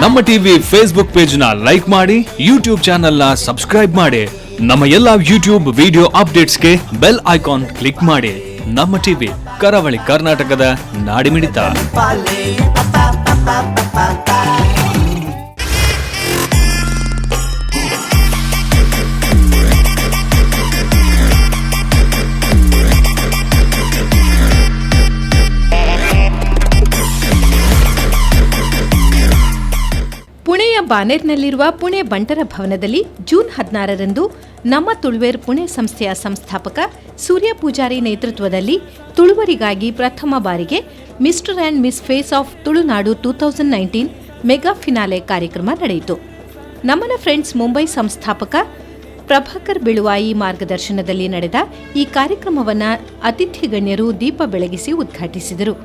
ನಮ್ಮ TV Facebook page ನ like ಮಾಡಿ, ಯೂಟ್ಯೂಬ್ ಚಾನೆಲ್ ನ ಸಬ್ಸ್ಕ್ರೈಬ್ ಮಾಡಿ. ನಮ್ಮ ಎಲ್ಲಾ ಯೂಟ್ಯೂಬ್ ವಿಡಿಯೋ ಅಪ್ಡೇಟ್ಸ್ಗೆ ಬೆಲ್ ಐಕಾನ್ ಕ್ಲಿಕ್ ಮಾಡಿ. ನಮ್ಮ ಟಿವಿ, ಕರಾವಳಿ ಕರ್ನಾಟಕದ ನಾಡಿಮಿಡಿತ. ಪುಣೆಯ ಬಾನೇರ್ನಲ್ಲಿರುವ ಪುಣೆ ಬಂಟರ ಭವನದಲ್ಲಿ ಜೂನ್ 16ರಂದು ನಮ್ಮ ತುಳುವೇರ್ ಪುಣೆ ಸಂಸ್ಥೆಯ ಸಂಸ್ಥಾಪಕ ಸೂರ್ಯ ಪೂಜಾರಿ ನೇತೃತ್ವದಲ್ಲಿ ತುಳುವರಿಗಾಗಿ ಪ್ರಥಮ ಬಾರಿಗೆ Mister and Miss Face of Tulunadu 2019 mega finale ಕಾರ್ಯಕ್ರಮ ನಡೆಯಿತು. ನಮನ ಫ್ರೆಂಡ್ಸ್ ಮುಂಬೈ ಸಂಸ್ಥಾಪಕ ಪ್ರಭಾಕರ್ ಬೆಳುವಾಯಿ ಮಾರ್ಗದರ್ಶನದಲ್ಲಿ ನಡೆದ ಈ ಕಾರ್ಯಕ್ರಮವನ್ನು ಅತಿಥಿ ಗಣ್ಯರು ದೀಪ ಬೆಳಗಿಸಿ ಉದ್ಘಾಟಿಸಿದರು.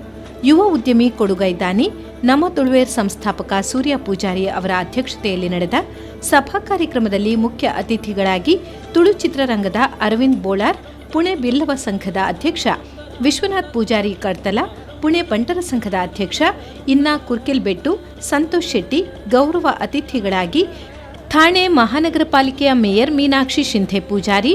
ಯುವ ಉದ್ಯಮಿ, ಕೊಡುಗೈ ದಾನಿ, ನಮ್ಮ ತುಳುವೇರ್ ಸಂಸ್ಥಾಪಕ ಸೂರ್ಯ ಪೂಜಾರಿ ಅವರ ಅಧ್ಯಕ್ಷತೆಯಲ್ಲಿ ನಡೆದ ಸಭಾ ಕಾರ್ಯಕ್ರಮದಲ್ಲಿ ಮುಖ್ಯ ಅತಿಥಿಗಳಾಗಿ ತುಳು ಚಿತ್ರರಂಗದ ಅರವಿಂದ್ ಬೋಳಾರ್, ಪುಣೆ ಬಿಲ್ಲವ ಸಂಘದ ಅಧ್ಯಕ್ಷ ವಿಶ್ವನಾಥ್ ಪೂಜಾರಿ ಕಡ್ತಲ, ಪುಣೆ ಬಂಟರ ಸಂಘದ ಅಧ್ಯಕ್ಷ ಇನ್ನ ಕುರ್ಕಿಲ್ಬೆಟ್ಟು ಸಂತೋಷ್ ಶೆಟ್ಟಿ, ಗೌರವ ಅತಿಥಿಗಳಾಗಿ ಥಾಣೆ ಮಹಾನಗರ ಪಾಲಿಕೆಯ ಮೇಯರ್ ಮೀನಾಕ್ಷಿ ಶಿಂಧೆ ಪೂಜಾರಿ,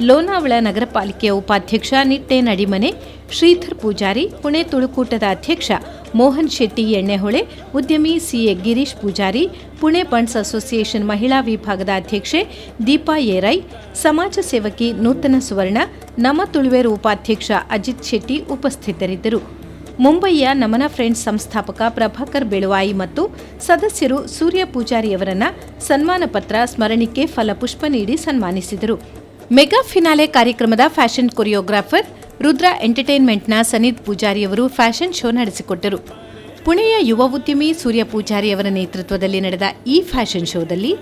ಲೋನಾವಳ ನಗರ ಪಾಲಿಕೆಯ ಉಪಾಧ್ಯಕ್ಷ ನಿಟ್ಟೆ ನಡಿಮನೆ ಶ್ರೀಧರ್ ಪೂಜಾರಿ, ಪುಣೆ ತುಳುಕೂಟದ ಅಧ್ಯಕ್ಷ ಮೋಹನ್ ಶೆಟ್ಟಿ ಎಣ್ಣೆಹೊಳೆ, ಉದ್ಯಮಿ ಸಿಎ ಗಿರೀಶ್ ಪೂಜಾರಿ, ಪುಣೆ ಬಂಟ್ಸ್ ಅಸೋಸಿಯೇಷನ್ ಮಹಿಳಾ ವಿಭಾಗದ ಅಧ್ಯಕ್ಷೆ ದೀಪಾ ಏರೈ, ಸಮಾಜ ಸೇವಕಿ ನೂತನ ಸುವರ್ಣ, ನಮ್ಮ ತುಳುವೇರು ಉಪಾಧ್ಯಕ್ಷ ಅಜಿತ್ ಶೆಟ್ಟಿ ಉಪಸ್ಥಿತರಿದ್ದರು. ಮುಂಬಯಿಯ ನಮನ ಫ್ರೆಂಡ್ಸ್ ಸಂಸ್ಥಾಪಕ ಪ್ರಭಾಕರ್ ಬೆಳುವಾಯಿ ಮತ್ತು ಸದಸ್ಯರು ಸೂರ್ಯ ಪೂಜಾರಿಯವರನ್ನ ಸನ್ಮಾನ ಪತ್ರ, ಸ್ಮರಣಿಕೆ, ಫಲಪುಷ್ಪ ನೀಡಿ ಸನ್ಮಾನಿಸಿದರು. ಮೆಗಾ ಫಿನಾಲೆ ಕಾರ್ಯಕ್ರಮದ ಫ್ಯಾಷನ್ ಕೊರಿಯೋಗ್ರಾಫರ್ ರುದ್ರ ಎಂಟರ್ಟೈನ್ಮೆಂಟ್ನ ಸನೀತ್ ಪೂಜಾರಿಯವರು ಫ್ಯಾಷನ್ ಶೋ ನಡೆಸಿಕೊಟ್ಟರು. ಪುಣೆಯ ಯುವ ಉದ್ಯಮಿ ಸೂರ್ಯ ಪೂಜಾರಿಯವರ ನೇತೃತ್ವದಲ್ಲಿ ನಡೆದ ಈ ಫ್ಯಾಷನ್ ಶೋದಲ್ಲಿ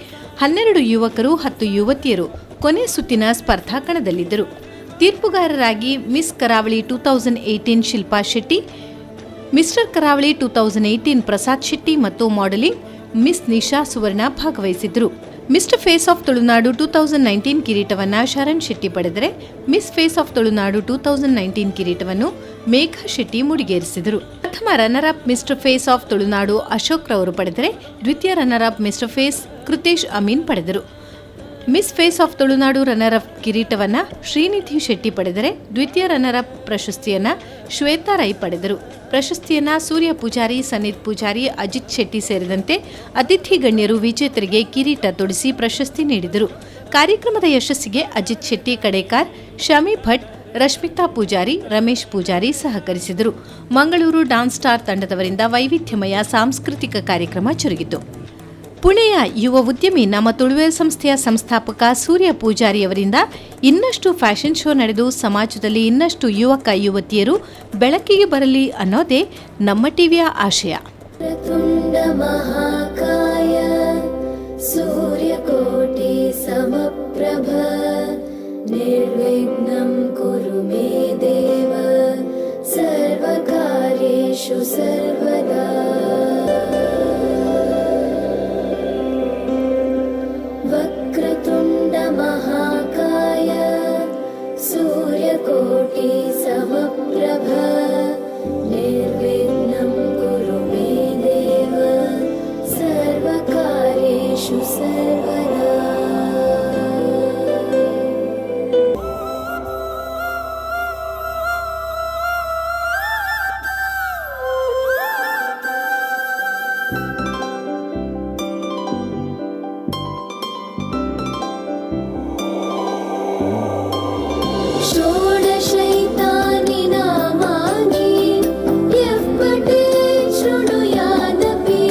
12 ಯುವಕರು, 10 ಯುವತಿಯರು ಕೊನೆ ಸುತ್ತಿನ ಸ್ಪರ್ಧಾ ಕಣದಲ್ಲಿದ್ದರು. ತೀರ್ಪುಗಾರರಾಗಿ ಮಿಸ್ ಕರಾವಳಿ 2018 ಶಿಲ್ಪಾ ಶೆಟ್ಟಿ, ಮಿಸ್ಟರ್ ಕರಾವಳಿ 2018 ಪ್ರಸಾದ್ ಶೆಟ್ಟಿ ಮತ್ತು ಮಾಡೆಲಿಂಗ್ ಮಿಸ್ ನಿಶಾ ಸುವರ್ಣ ಭಾಗವಹಿಸಿದ್ದರು. Mister face of Tulunadu 2019 ಕಿರೀಟವನ್ನು ಶರಣ್ ಶೆಟ್ಟಿ ಪಡೆದರೆ, ಮಿಸ್ ಫೇಸ್ ಆಫ್ ತುಳುನಾಡು 2019 ಕಿರೀಟವನ್ನು ಮೇಘಾ ಶೆಟ್ಟಿ ಮುಡಿಗೇರಿಸಿದರು. ಪ್ರಥಮ runner up mister face of Tulunadu Ashok ರವರು ಪಡೆದರೆ, ದ್ವಿತೀಯ runner up mister face Kritesh Amin ಪಡೆದರು. Miss face of Tulunadu runner up ಕಿರೀಟವನ್ನ Srinidhi Shetty ಪಡೆದರೆ, ದ್ವಿತೀಯ ರನ್ನರ್ ಅಪ್ ಪ್ರಶಸ್ತಿಯನ್ನ ಶ್ವೇತಾ ರೈ ಪಡೆದರು. ಪ್ರಶಸ್ತಿಯನ್ನ ಸೂರ್ಯ ಪೂಜಾರಿ, ಸನೀತ್ ಪೂಜಾರಿ, ಅಜಿತ್ ಶೆಟ್ಟಿ ಸೇರಿದಂತೆ ಅತಿಥಿ ಗಣ್ಯರು ವಿಜೇತರಿಗೆ ಕಿರೀಟ ತೊಡಿಸಿ ಪ್ರಶಸ್ತಿ ನೀಡಿದರು. ಕಾರ್ಯಕ್ರಮದ ಯಶಸ್ಸಿಗೆ ಅಜಿತ್ ಶೆಟ್ಟಿ ಕಡೇಕಾರ್, ಶಮಿ ಭಟ್, ರಶ್ಮಿತಾ ಪೂಜಾರಿ, ರಮೇಶ್ ಪೂಜಾರಿ ಸಹಕರಿಸಿದರು. ಮಂಗಳೂರು ಡಾನ್ಸ್ ಸ್ಟಾರ್ ತಂಡದವರಿಂದ ವೈವಿಧ್ಯಮಯ ಸಾಂಸ್ಕೃತಿಕ ಕಾರ್ಯಕ್ರಮ ಜರುಗಿತು. ಪುಣೆಯ ಯುವ ಉದ್ಯಮಿ, ನಮ್ಮ ತುಳುವೇರ್ ಸಂಸ್ಥೆಯ ಸಂಸ್ಥಾಪಕ ಸೂರ್ಯ ಪೂಜಾರಿಯವರಿಂದ ಇನ್ನಷ್ಟು ಫ್ಯಾಷನ್ ಶೋ ನಡೆದು ಸಮಾಜದಲ್ಲಿ ಇನ್ನಷ್ಟು ಯುವಕ ಯುವತಿಯರು ಬೆಳಕಿಗೆ ಬರಲಿ ಅನ್ನೋದೇ ನಮ್ಮ ಟಿವಿಯ ಆಶಯ. महाकाय सूर्यकोटि समप्रभ, निर्विघ्नं कुरु मे देव सर्वकार्येषु सर्वदा। वक्रतुण्ड महाकाय सूर्यकोटि समप्रभ, निर्विघ्नं कुरु मे देव सर्वकार्येषु सर्वदा। षोडशैतानि नामानि यः पठेत् शृणुयादपि,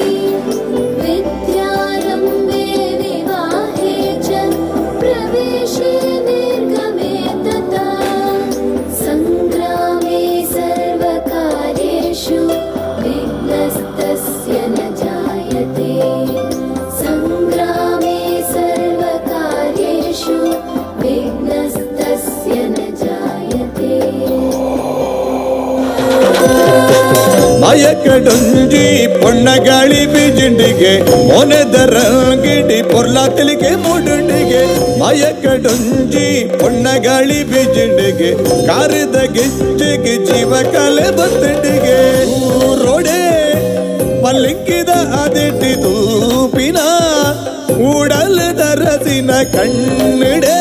विद्यारम्भे विवाहे च प्रवेशे निर्गमे तथा सङ्ग्रामे सर्वकार्येषु विघ्नस्तस्य न जायते। सङ्ग्रामे सर्वकार्येषु विघ्नस्तस्य न जायते। ಮಯಕಡೊಂಜಿ ಪೊಣ್ಣ ಗಾಳಿ ಬಿಜಿಂಡಿಗೆ, ಮೊನೆದ ರಂಗಿಡಿ ಪೊರ್ಲ ತಿಳಿಗೆ ಮುಡುಂಡಿಗೆ. ಮಯಕಡೊಂಜಿ ಪೊಣ್ಣ ಗಾಳಿ ಬಿಜಿಂಡಿಗೆ, ಕಾರದ ಗೆಜ್ಜೆಗೆ ಜೀವ ಕಲೆ ಬತ್ತಂಡಿಗೆ. ಊರೋಡೆ ಪಲ್ಲ. ಲಿಂಕಿದ ಅದಿಟ್ಟಿ ತೂಪಿನ ಉಡಲದ ರಸಿನ ಕಣ್ಣಿಡೆ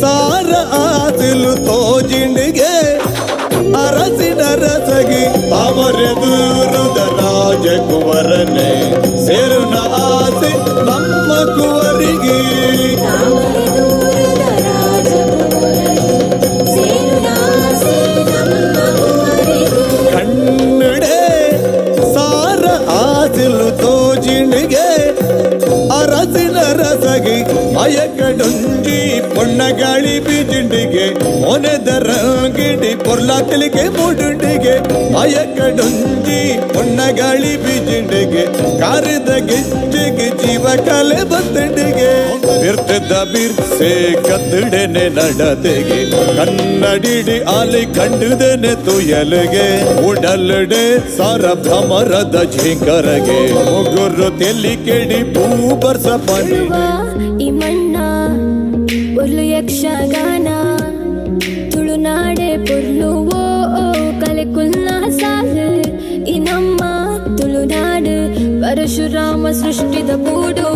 ಸಾರ ಆಸಿಲು ತೋಜಿಂಡಿಗೆ ಅರಸಿನ ರಸಗಿ ತಾಮರೆದೂರುದ ರಾಜಕುವರನೆ ಸೇರುನ ಆಸೆ ನಮ್ಮ ಕುವರಿಗೆ. ಕಣ್ಣಡೆ ಸಾರ ಆಸಿಲು ತೋಜಿಣಿಗೆ ಅರಸಿನ ರಸಗಿ ಮಯಕಡೊಂಜಿ ಪೊಣ್ಣ ಗಾಳಿ ಬೀಜಿಂಡಿಗೆ ಮೊನೆದ ರಂಗಿಡಿ ಪೊರ್ಲ ತಿಳಿಗೆ ಮೂಡುಂಡಿಗೆ ಮಯಕಡೊಂಜಿ ಪೊಣ್ಣ ಗಾಳಿ ಬೀಜಿಂಡಿಗೆ ಕಾರಿದ ಗೆಜ್ಜೆಗೆ ಜೀವ ಕಲೆ ಬಂದಂಡಿಗೆ ಬಿರ್ತದ ಬಿರ್ಸೆ ಕತ್ತಡೆನೆ ನಡತೆಗೆ ಕನ್ನಡಿಡಿ ಆಲಿ ಕಂಡುದನೆ ತುಯಲಗೆ ಉಡಲಡೆ ಸಾರ ಭ್ರಮರದ ಝೇಂಕರಗೆ ಮುಗುರು ತೆಲಿ ಕೆಡಿ ಪೂ ಬರ್ಸ ಪಣಿ ಈ ಮಣ್ಣ ಪೊರ್ಲು ಯಕ್ಷಗಾನ ತುಳುನಾಡೆ ಪೊರ್ಲು ಓ ಕಲೆ ಕುಲ್ಲ ಸಾಲು ಈ ನಮ್ಮ ತುಳುನಾಡು ಪರಶುರಾಮ ಸೃಷ್ಟಿದ ಬೂಡು.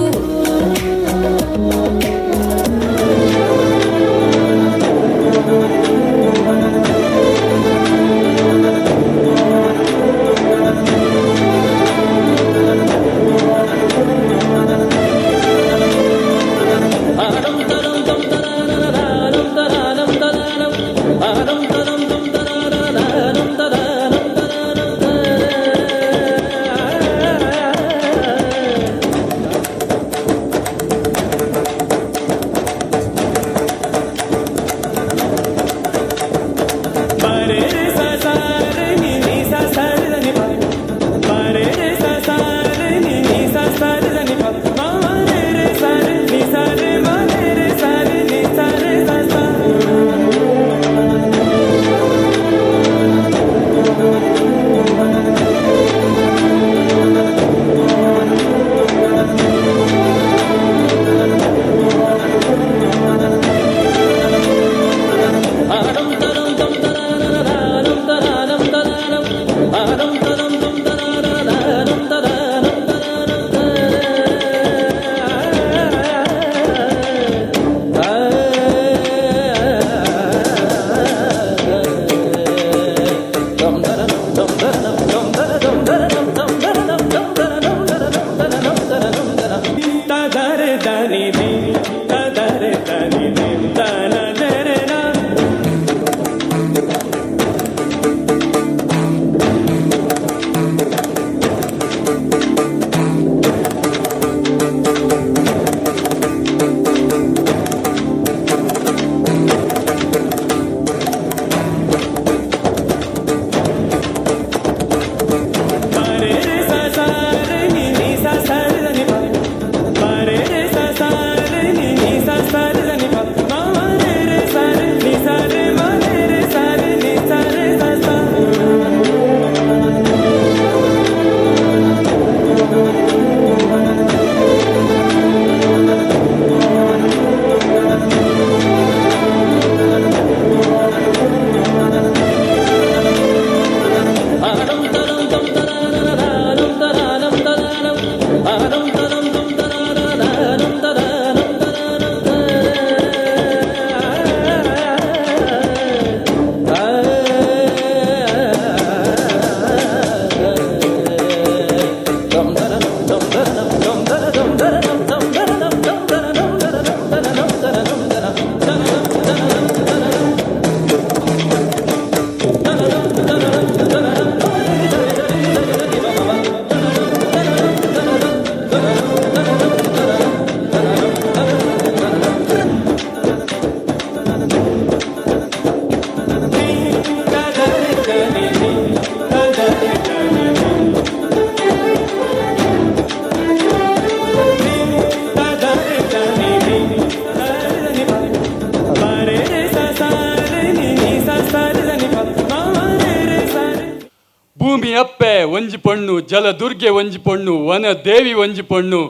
ಭೂಮಿ ಅಪ್ಪೆ ಒಂಜಿ ಪಣ್ಣು, ಜಲದುರ್ಗೆ ಒಂಜಿ ಪಣ್ಣು, ವನ ದೇವಿ ಒಂಜಿ ಪಣ್ಣು,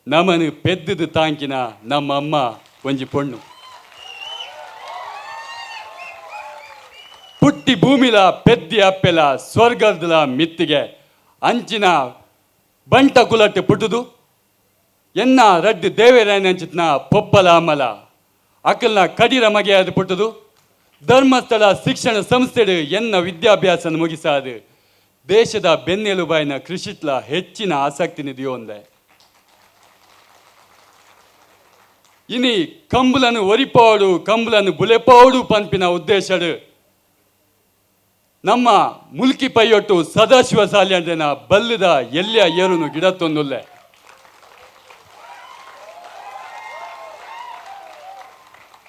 ನಮನು ಪೆದ್ದದು ತಾಂಕಿನ ನಮ್ಮ ಅಮ್ಮ ಒಂಜಿ ಪಣ್ಣು. ಪುಟ್ಟಿ ಭೂಮಿಲ ಪೆದ್ದಿ ಅಪ್ಪೆಲ ಸ್ವರ್ಗದಲ ಮಿತ್ತಿಗೆ ಅಂಚಿನ ಬಂಟ ಕುಲಟ್ಟು ಪುಟ್ಟುದು ಎನ್ನ ರಡ್ಡು ದೇವೇರಾಯನಂಚಿತ್ನ ಪೊಪ್ಪಲ ಅಮಲ ಅಕಲ್ನ ಕಡಿರ ಮಗೆಯಾದ ಪುಟ್ಟುದು ಧರ್ಮಸ್ಥಳ ಶಿಕ್ಷಣ ಸಂಸ್ಥೆಡು ಎನ್ನ ವಿದ್ಯಾಭ್ಯಾಸನ ಮುಗಿಸಾದು ದೇಶದ ಬೆನ್ನೆಲುಬಾಯಿನ ಕೃಷಿಟ್ಲ ಹೆಚ್ಚಿನ ಆಸಕ್ತಿ ನಿಧಿಯೊಂದೆ. ಇನಿ ಕಂಬುಲನು ಒರಿಪೋಡು ಕಂಬುಲನು ಬುಲೆಪೋಡು ಪನ್ಪಿನ ಉದ್ದೇಶಡು ನಮ್ಮ ಮುಲ್ಕಿ ಪೈಯೊಟ್ಟು ಸದಾಶಿವ ಸಾಲ್ಯಂಡನ ಬಲ್ಲದ ಎಲ್ಲಿಯ ಏರುನು ಗಿಡತ್ತೊಂದುಲ್ಲೆ.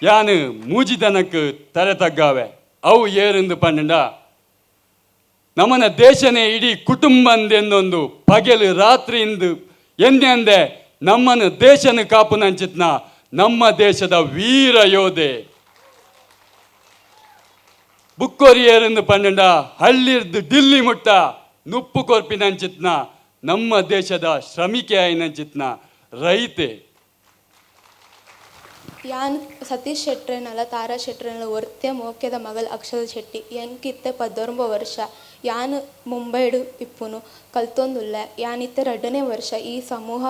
ಯಾನು ಮೂಜಿದನಕ್ಕೆ ತರೆ ತಗ್ಗಾವೆ ಅವು ಏರೆಂದು ಪಂಡ ನಮ್ಮನ ದೇಶನೇ ಇಡೀ ಕುಟುಂಬಂದೆಂದೊಂದು ಪಗೆಲು ರಾತ್ರಿ ಇಂದು ಎಂದೆಂದೆ ನಮ್ಮನ್ನು ದೇಶನ ಕಾಪುನಂಚಿತ್ನ ನಮ್ಮ ದೇಶದ ವೀರ ಯೋಧೆ ಬುಕ್ಕೊರಿಯರೆಂದು ಪಂಡ ಹಳ್ಳಿರ್ದು ಡಿಲ್ಲಿ ಮುಟ್ಟ ನುಪ್ಪು ಕೊರ್ಪಿನಂಚಿತ್ನ ನಮ್ಮ ದೇಶದ ಶ್ರಮಿಕೆ ಆಯಿನಂಚಿತ್ನ ರೈತೆ. ಯಾನ್ ಸತೀಶ್ ಶೆಟ್ರೆನಲ ತಾರಾ ಶೆಟ್ರೆನಲ ಒರ್ತೆ ಮೋಕೆದ ಮಗಲ್ ಅಕ್ಷರ ಶೆಟ್ಟಿ ಎಂಕಿತ್ತೆ 19 ವರ್ಷ ಯಾನ್ ಮುಂಬೈಡ್ ಇಪ್ಪುನು ಕಲ್ತೊಂದುಲ್ಲೆ ಯಾನ್ ಇತ್ತೆ 2ನೇ ವರ್ಷ ಈ ಸಮೂಹ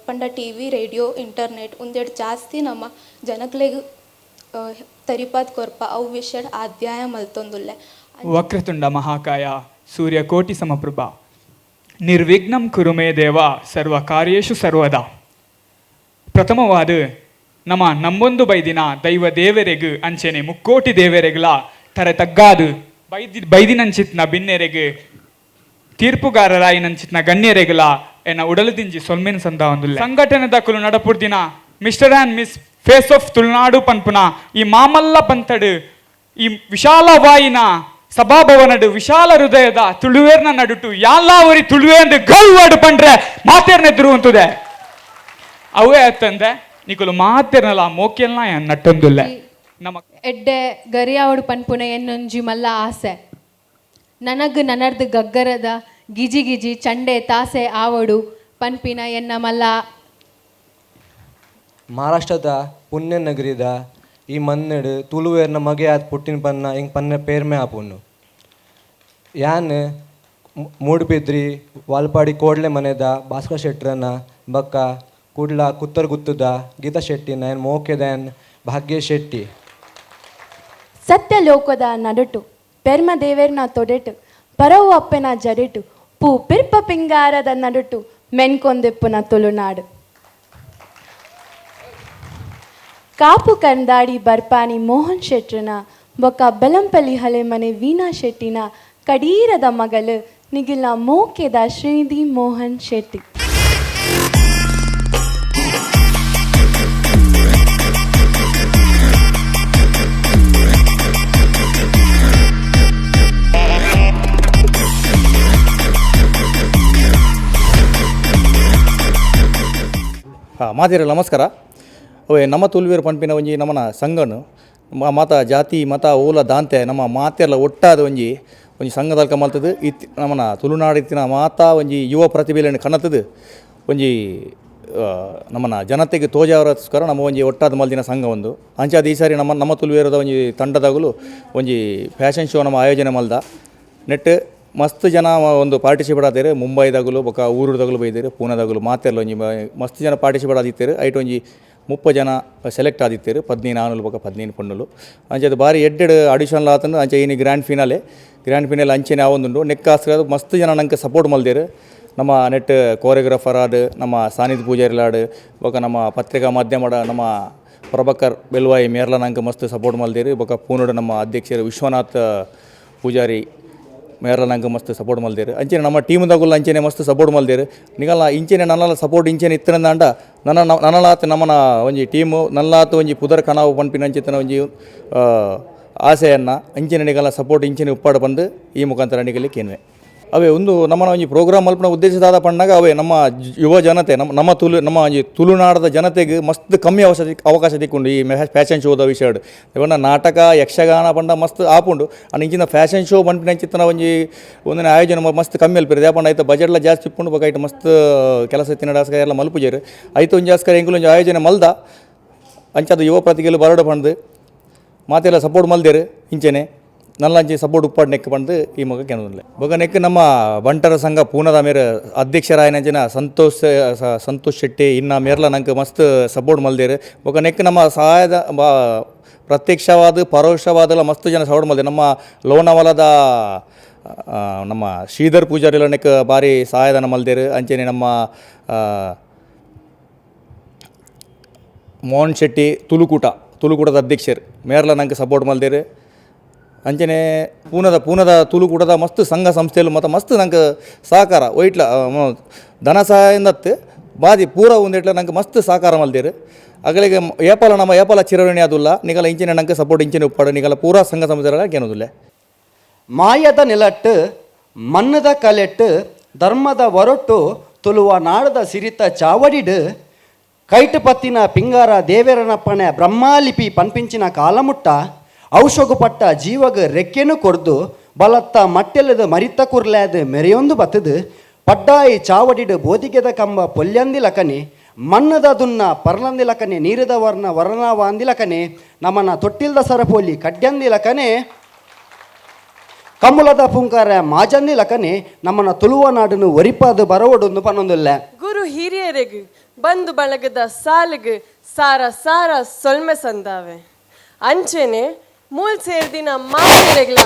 ಪಂಡ TV radio internet ಉಂದೆಡ್ ಜಾಸ್ತಿ ನಮ್ಮ ಜನಕ್ಲೆಗ್ ತರಿಪಾತ್ ಕೊರ್ಪ ಅವು ವಿಷಯಡ್ ಅಧ್ಯಾಯ ಮಲ್ತೊಂದುಲ್ಲೆ. ವಕ್ರತುಂಡ ಮಹಾಕಾಯ ಸೂರ್ಯಕೋಟಿ ಸಮಪ್ರಭಾ ನಿರ್ವಿಘ್ನಂ ಕುರುಮೇ ದೇವ ಸರ್ವ ಕಾರ್ಯೇಷು ಸರ್ವದಾ. ಪ್ರಥಮವಾದ ನಮ್ಮ ನಮ್ಮೊಂದು ಬೈದಿನ ದೈವ ದೇವರೆಗು ಅಂಚೆನೆ ಮುಕ್ಕೋಟಿ ದೇವರೆಗ್ಲ ತರೆ ತಗ್ಗಾದು ಬೈದಿನಂಚಿತ್ನ ಬಿನ್ನೆರೆಗು ತೀರ್ಪುಗಾರರಾಯಿನಂಚಿತ್ನ ಗಣ್ಯರೆಗ್ಲ ಎನ್ನ ಉಡಲು ದಿಂಜಿ ಸೊಲ್ಮೆನ್ ಸಂದ ಒಂದುಲ್ಲೆ. ಸಂಘಟನೆ ದಕುಲು ನಡಪುರ್ದಿನ mister and miss face of Tulunadu ಪನ್ಪುನ ಈ ಮಾಮಲ್ಲ ಪಂತಡು ಈ ವಿಶಾಲವಾಯಿನ ಸಭಾಭವನಡು ವಿಶಾಲ ಹೃದಯದ ತುಳುವೇರ್ನ ನಡುಟು ಯಾಲ್ಲಾವರಿ ತುಳುವೇಂದು ಗೌವಾಡು ಪಂಡ್ರೆ ಮಾತೇರ್ನೆದ್ರು ಅಂತದೆ ಅವೇ ಅತ್ತಂದೆ ನಿಕುಲು ಮಾತೇರ್ನಲ್ಲ ಮೋಕೆಲ್ನ ನಟ್ಟೊಂದುಲ್ಲೆ. ನಮ್ಮ ಎಡ್ಡೆ ಗರಿಯಾವಡು ಪನ್ಪುನ ಎನ್ನೊಂಜಿ ಮಲ್ಲ ಆಸೆ ನನಗ್ ನನರ್ದು ಗಗ್ಗರದ ಗಿಜಿ ಗಿಜಿ ಚಂಡೆ ತಾಸೆ ಆವಡು ಪನ್ಪಿನ ಎನ್ನ ಮಲ್ಲ. ಮಹಾರಾಷ್ಟ್ರದ ಪುಣ್ಯ ನಗರಿದ ಈ ಮಣ್ಣಡು ತುಳುವೇರ್ನ ಮಗೆ ಆದ ಪುಟ್ಟಿನ ಪನ್ನ ಹಿಂಗೆ ಪನ್ನ ಪೇರ್ಮೆ ಆಪುನು. ಯಾನ್ ಮೂಡುಬಿದ್ರಿ ವಾಲ್ಪಾಡಿ ಕೋಡ್ಲೆ ಮನೆದ ಭಾಸ್ಕರ್ ಶೆಟ್ರನ ಬಕ್ಕ ಕುಡ್ಲ ಕುತ್ತರ್ಗುತ್ತದ ಗೀತಾ ಶೆಟ್ಟಿನ ಏನ್ ಮೋಕೆದ ಏನ್ ಭಾಗ್ಯ ಶೆಟ್ಟಿ. ಸತ್ಯಲೋಕದ ನಡುಟು ಪೆರ್ಮ ದೇವೇರ್ನ ತೊಡೆಟು ಪರವು ಅಪ್ಪೆನ ಜಡೆಟು ಪೂ ಪಿರ್ಪ ಪಿಂಗಾರದ ನಡುಟು ಮೆನ್ಕೊಂದೆಪ್ಪುನ ತುಳುನಾಡು. ಕಾಪು ಕಂದಾಡಿ ಬರ್ಪಾನಿ ಮೋಹನ್ ಶೆಟ್ರನ ಬೊಕ್ಕ ಬೆಲಂಪಲ್ಲಿ ಹಳೆ ಮನೆ ವೀಣಾ ಶೆಟ್ಟಿನ ಕಡೀರದ ಮಗಲು ನಿಗಿಲ ಮೋಕೆದ ಶ್ರೀನಿಧಿ ಮೋಹನ್ ಶೆಟ್ಟಿ. ಮಾತಿರ ನಮಸ್ಕಾರ. ಅವೇ ನಮ್ಮ ತುಳುವೇರು ಪನ್ಪಿನ ಒಂಜಿ ನಮ್ಮನ ಸಂಘನು ಮತ ಜಾತಿ ಮತ ಓಲ ದಾಂತೆ ನಮ್ಮ ಮಾತೆಲ್ಲ ಒಟ್ಟಾದ ಒಂಜಿ ಒಂಜಿ ಸಂಘದಲ್ಕ ಮಲ್ತದು ಇತ್ತಿ ನಮ್ಮನ ತುಳುನಾಡು ಇತ್ತಿನ ಮಾತಾ ಒಂಜಿ ಯುವ ಪ್ರತಿಭೆಗಳನ್ನು ಕಣತದು ಒಂಜಿ ನಮ್ಮನ ಜನತೆಗೆ ತೋಜಾವರಸ್ಕರ ನಮ್ಮ ಒಂಜಿ ಒಟ್ಟಾದ ಮಲ್ದಿನ ಸಂಘ ಒಂದು ಅಂಚಾದ ಈ ಸಾರಿ ನಮ್ಮ ನಮ್ಮ ತುಳುವೇರದ ಒಂಜಿ ತಂಡದಾಗಲು ಒಂಜಿ ಫ್ಯಾಷನ್ ಶೋ ನಮ್ಮ ಆಯೋಜನೆ ಮಲ್ದ ನೆಟ್ ಮಸ್ತ್ ಜನ ಒಂದು ಪಾರ್ಟಿಸಿಪೇಟ್ ಆದೇರು. ಮುಂಬೈದಾಗಲು ಬೊಕ ಊರುದಾಗಲು ಬೈದೇರು ಪೂನಾದಾಗಲು ಮಾತೆಲ್ಲ ಒಂಜಿ ಮಸ್ತ್ ಜನ ಪಾರ್ಟಿಸಿಪೇಟ್ ಆದಿತ್ತೇರು. ಐಟ್ ಒಂಜಿ 30 ಜನ ಸೆಲೆಕ್ಟ್ ಆದಿತ್ತೇರು, 15 ಆನುಲು ಬೊಕ 15 ಪೊಣ್ಣುಲು. ಅಂಚೆ ಬಾರಿ ಎಡ್ಡೆಡ್ ಆಡಿಷನ್ ಆತಂದು ಅಂಚೆ ಇನಿ grand finale ಅಂಚೆನೆ ಆವೊಂದುಂಡು. ನೆಕ್ಕಾಸ್ತ್ರ ಮಸ್ತ್ ಜನ ನಂಗೆ ಸಪೋರ್ಟ್ ಮಲ್ದೇರು. ನಮ್ಮ ನೆಟ್ ಕೋರಿಯೋಗ್ರಾಫರ್ ಆದ್ ನಮ್ಮ ಸಾನಿದ್ ಪೂಜಾರಿಲಾಡ್ ಬೊಕ ನಮ್ಮ ಪತ್ರಿಕಾ ಮಾಧ್ಯಮದ ನಮ್ಮ ಪ್ರಭಾಕರ್ ಬೆಲ್ವಾಯಿ ಮೇರ್ಲ ನಂಗೆ ಮಸ್ತ್ ಸಪೋರ್ಟ್ ಮಲ್ದೇರು. ಬೊಕ ಪೂನಡು ನಮ್ಮ ಅಧ್ಯಕ್ಷರು ವಿಶ್ವನಾಥ್ ಪೂಜಾರಿ ಮೇರ್ಲ ನಂಗೆ ಮಸ್ತ್ ಸಪೋರ್ಟ್ ಮಲ್ದೇರು. ಅಂಚೆನೆ ನಮ್ಮ ಟೀಮ್ದಾಗುಲ್ಲ ಅಂಚೆನೆ ಮಸ್ತ್ ಸಪೋರ್ಟ್ ಮಲ್ದೇರು. ನಿಗಲ್ಲ ಇಂಚೆನೆ ನನ್ನಲ ಸಪೋರ್ಟ್ ಇಂಚೆನೆ ಇತ್ತರಂದಾಂಡ ನನ್ನ ನನ್ನಲಾತ್ ನಮ್ಮನ ಒಂಜಿ ಟೀಮು ನಲ್ಲಾತ್ ಒಂಜಿ ಪುದರ್ ಕನಾವು ಪನ್ಪಿನ ಅಂಚಿತನ ಒಂಜಿ ಆಸೆಯನ್ನು ಅಂಚೆನೆ ನಿಗಲ್ಲ ಸಪೋರ್ಟ್ ಇಂಚೆನೆ ಉಪ್ಪಾಡು ಬಂದು ಈ ಮುಖಾಂತರ ನಿಗಲಿ ಕೇನ್ವೆ. ಅವೇ ಒಂದು ನಮ್ಮನ ಒಂಜಿ ಪ್ರೋಗ್ರಾಮ್ ಮಲ್ಪನ ಉದ್ದೇಶದಾದ ಪಣ್ಣಾಗ ಅವೇ ನಮ್ಮ ಯುವ ಜನತೆ ನಮ್ಮ ನಮ್ಮ ತುಳು ನಮ್ಮ ಒಂಜಿ ತುಳುನಾಡದ ಜನತೆಗೆ ಮಸ್ತ್ ಕಮ್ಮಿ ಅವಕಾಶ ತಿಕ್ಕೊಂಡು ಈ ಫ್ಯಾಷನ್ ಶೋದ ವಿಷಯಡ್ ಇವನ್ನ ನಾಟಕ ಯಕ್ಷಗಾನ ಪಂಡ ಮಸ್ತ್ ಆಪುಂಡು. ಅಂಡ್ ಇಂಚಿನ ಫ್ಯಾಷನ್ ಶೋ ಪನ್ಪಿನ ಅಂಚಿತ್ತನ ಒಂಜಿ ಒಂದಿನ ಆಯೋಜನೆ ಮಸ್ತ್ ಕಮ್ಮಿ ಅಲ್ಪಿರ ಯಾಪಂಡ ಐತ ಬಜೆಟ್ಲ ಜಾಸ್ತಿ ಇಪ್ಪುಂಡು ಬೊಕ ಐಟ್ ಮಸ್ತ್ ಕೆಲಸ ತಿನ್ನಡಾಸ್ಕರ ಎಲ್ಲ ಮಲ್ಪುಜೆರ್. ಐತ ಒಂಜಿ ಆಸ್ಕರ ಎಂಕುಲು ಒಂಜಿ ಆಯೋಜನೆ ಮಲ್ದ ಅಂಚಾದ ಯುವ ಪ್ರತಿಗೆಲು ಬರಡು ಪಂಡ್ದು ಮಾತೆಲ್ಲ ಸಪೋರ್ಟ್ ಮಲ್ದೇರು ಇಂಚೆನೆ. ನಲ್ಲಂಚಿ ಸಪೋರ್ಟ್ ಉಪ್ಪಾಡು ನೆಕ್ ಪಂದು ಈ ಮಗ ಕೆನೊಂದುಲ್ಲೆ ಬೊಕ ನೆಕ್ ನಮ್ಮ ಬಂಟರ ಸಂಘ ಪೂನದ ಮೇರ್ ಅಧ್ಯಕ್ಷರಾಯನಂಚಿನ ಸಂತೋಷ್ ಸಂತೋಷ್ ಶೆಟ್ಟಿ ಇನ್ನ ಮೇರ್ಲ ನಂಗೆ ಮಸ್ತ್ ಸಪೋರ್ಟ್ ಮಲ್ದೇರು. ಬೊಕ ನೆಕ್ ನಮ್ಮ ಸಹಾಯದ ಪ್ರತ್ಯಕ್ಷವಾದ ಪರೋಕ್ಷವಾದಲ ಮಸ್ತ್ ಜನ ಸಪೋರ್ಟ್ ಮಲ್ದೇರು. ನಮ್ಮ ಲೋನಾವಲದ ನಮ್ಮ ಶ್ರೀಧರ್ ಪೂಜಾರಿಲ ನೆಕ್ ಭಾರಿ ಸಹಾಯಧನ ಮಲ್ದೇರು. ಅಂಚನೆ ನಮ್ಮ ಮೋಹನ್ ಶೆಟ್ಟಿ ತುಳುಕೂಟ ತುಳುಕೂಟದ ಅಧ್ಯಕ್ಷರು ಮೇರ್ಲ ನಂಗೆ ಸಪೋರ್ಟ್ ಮಲ್ದೇರು. ಅಂಚನೆ ಪೂನದ ಪೂನದ ತುಳುಕೂಟದ ಮಸ್ತ್ ಸಂಘ ಸಂಸ್ಥೆಲು ಮತ್ತು ಮಸ್ತ್ ನಂಗೆ ಸಹಕಾರ ಒಯ್ಟ್ಲ ಧನ ಸಹಾಯದಿಂದತ್ತು ಬಾದಿ ಪೂರ ಒಂದಿಟ್ಲ ನಂಗೆ ಮಸ್ತ್ ಸಹಕಾರ ಮಲ್ದೇರು. ಅಗಲಿಗೆ ಏಪಾಲ ನಮ್ಮ ಏಪಾಲ ಚಿರವಣಿ ಅದುಲ್ಲ ನಿಗಲ ಇಂಚಿನ ನಂಗೆ ಸಪೋರ್ಟ್ ಇಂಚಿನ ಉಪ್ಪಾಡು ನಿಗಲ ಪೂರಾ ಸಂಘ ಸಂಸ್ಥೆಗಳ ಕೇನೋದಿಲ್ಲ. ಮಾಯದ ನೆಲಟ್ಟು ಮನ್ನದ ಕಲೆಟ್ಟು ಧರ್ಮದ ಒರಟು ತುಳುವ ನಾಡದ ಸಿರಿತ ಚಾವಡಿಡು ಕೈಟು ಪತ್ತಿನ ಪಿಂಗಾರ ದೇವೇರನಪ್ಪನೆ ಬ್ರಹ್ಮಾಲಿಪಿ ಪನ್ಪಿಂಚಿನ ಕಾಲಮುಟ್ಟ ಔಷಗುಪಟ್ಟ ಜೀವಗ ರೆಕ್ಕೆನು ಕೊರ್ದು ಬಲತ್ತ ಮಟ್ಟೆಲ್ಲದ ಮರಿತ ಕುರ್ಲ್ಯಾದ ಮೆರೆಯೊಂದು ಬತ್ತದು ಪಡ್ಡಾಯಿ ಚಾವಡಿಡು ಬೋಧಿಗೆದ ಕಂಬ ಪೊಲ್ಯಂದಿಲಕನೆ ಮನ್ನದ ದುನ್ನ ಪರ್ಲಂದಿಲಕನೆ ನೀರದ ವರ್ಣ ವರ್ಣವಾಂದಿಲಕನೆ ನಮನ ತೊಟ್ಟಿಲ್ದ ಸರಪೋಲಿ ಕಡ್ಯಂದಿಲಕನೆ ಕಮ್ಮುಲದ ಪುಂಕಾರ ಮಾಜಂದಿಲಕನೆ ನಮ್ಮನ ತುಳುವ ನಾಡನ್ನು ಒರಿಪಾದ ಬರವಡೊಂದು ಪನ್ನೊಂದಿಲ್ಲ. ಗುರು ಹಿರಿಯರಿಗು ಬಂದು ಬಳಗದ ಸಾಲಿಗೆ ಸಾರ ಸಾರ ಸೊಲ್ಮೆ ಸಂದಾವೆ ಅಂಚೆನೆ ಮೂಲ್ ಸೇರ್ದಿನ ಮಾತೆರೆಗ್ಲ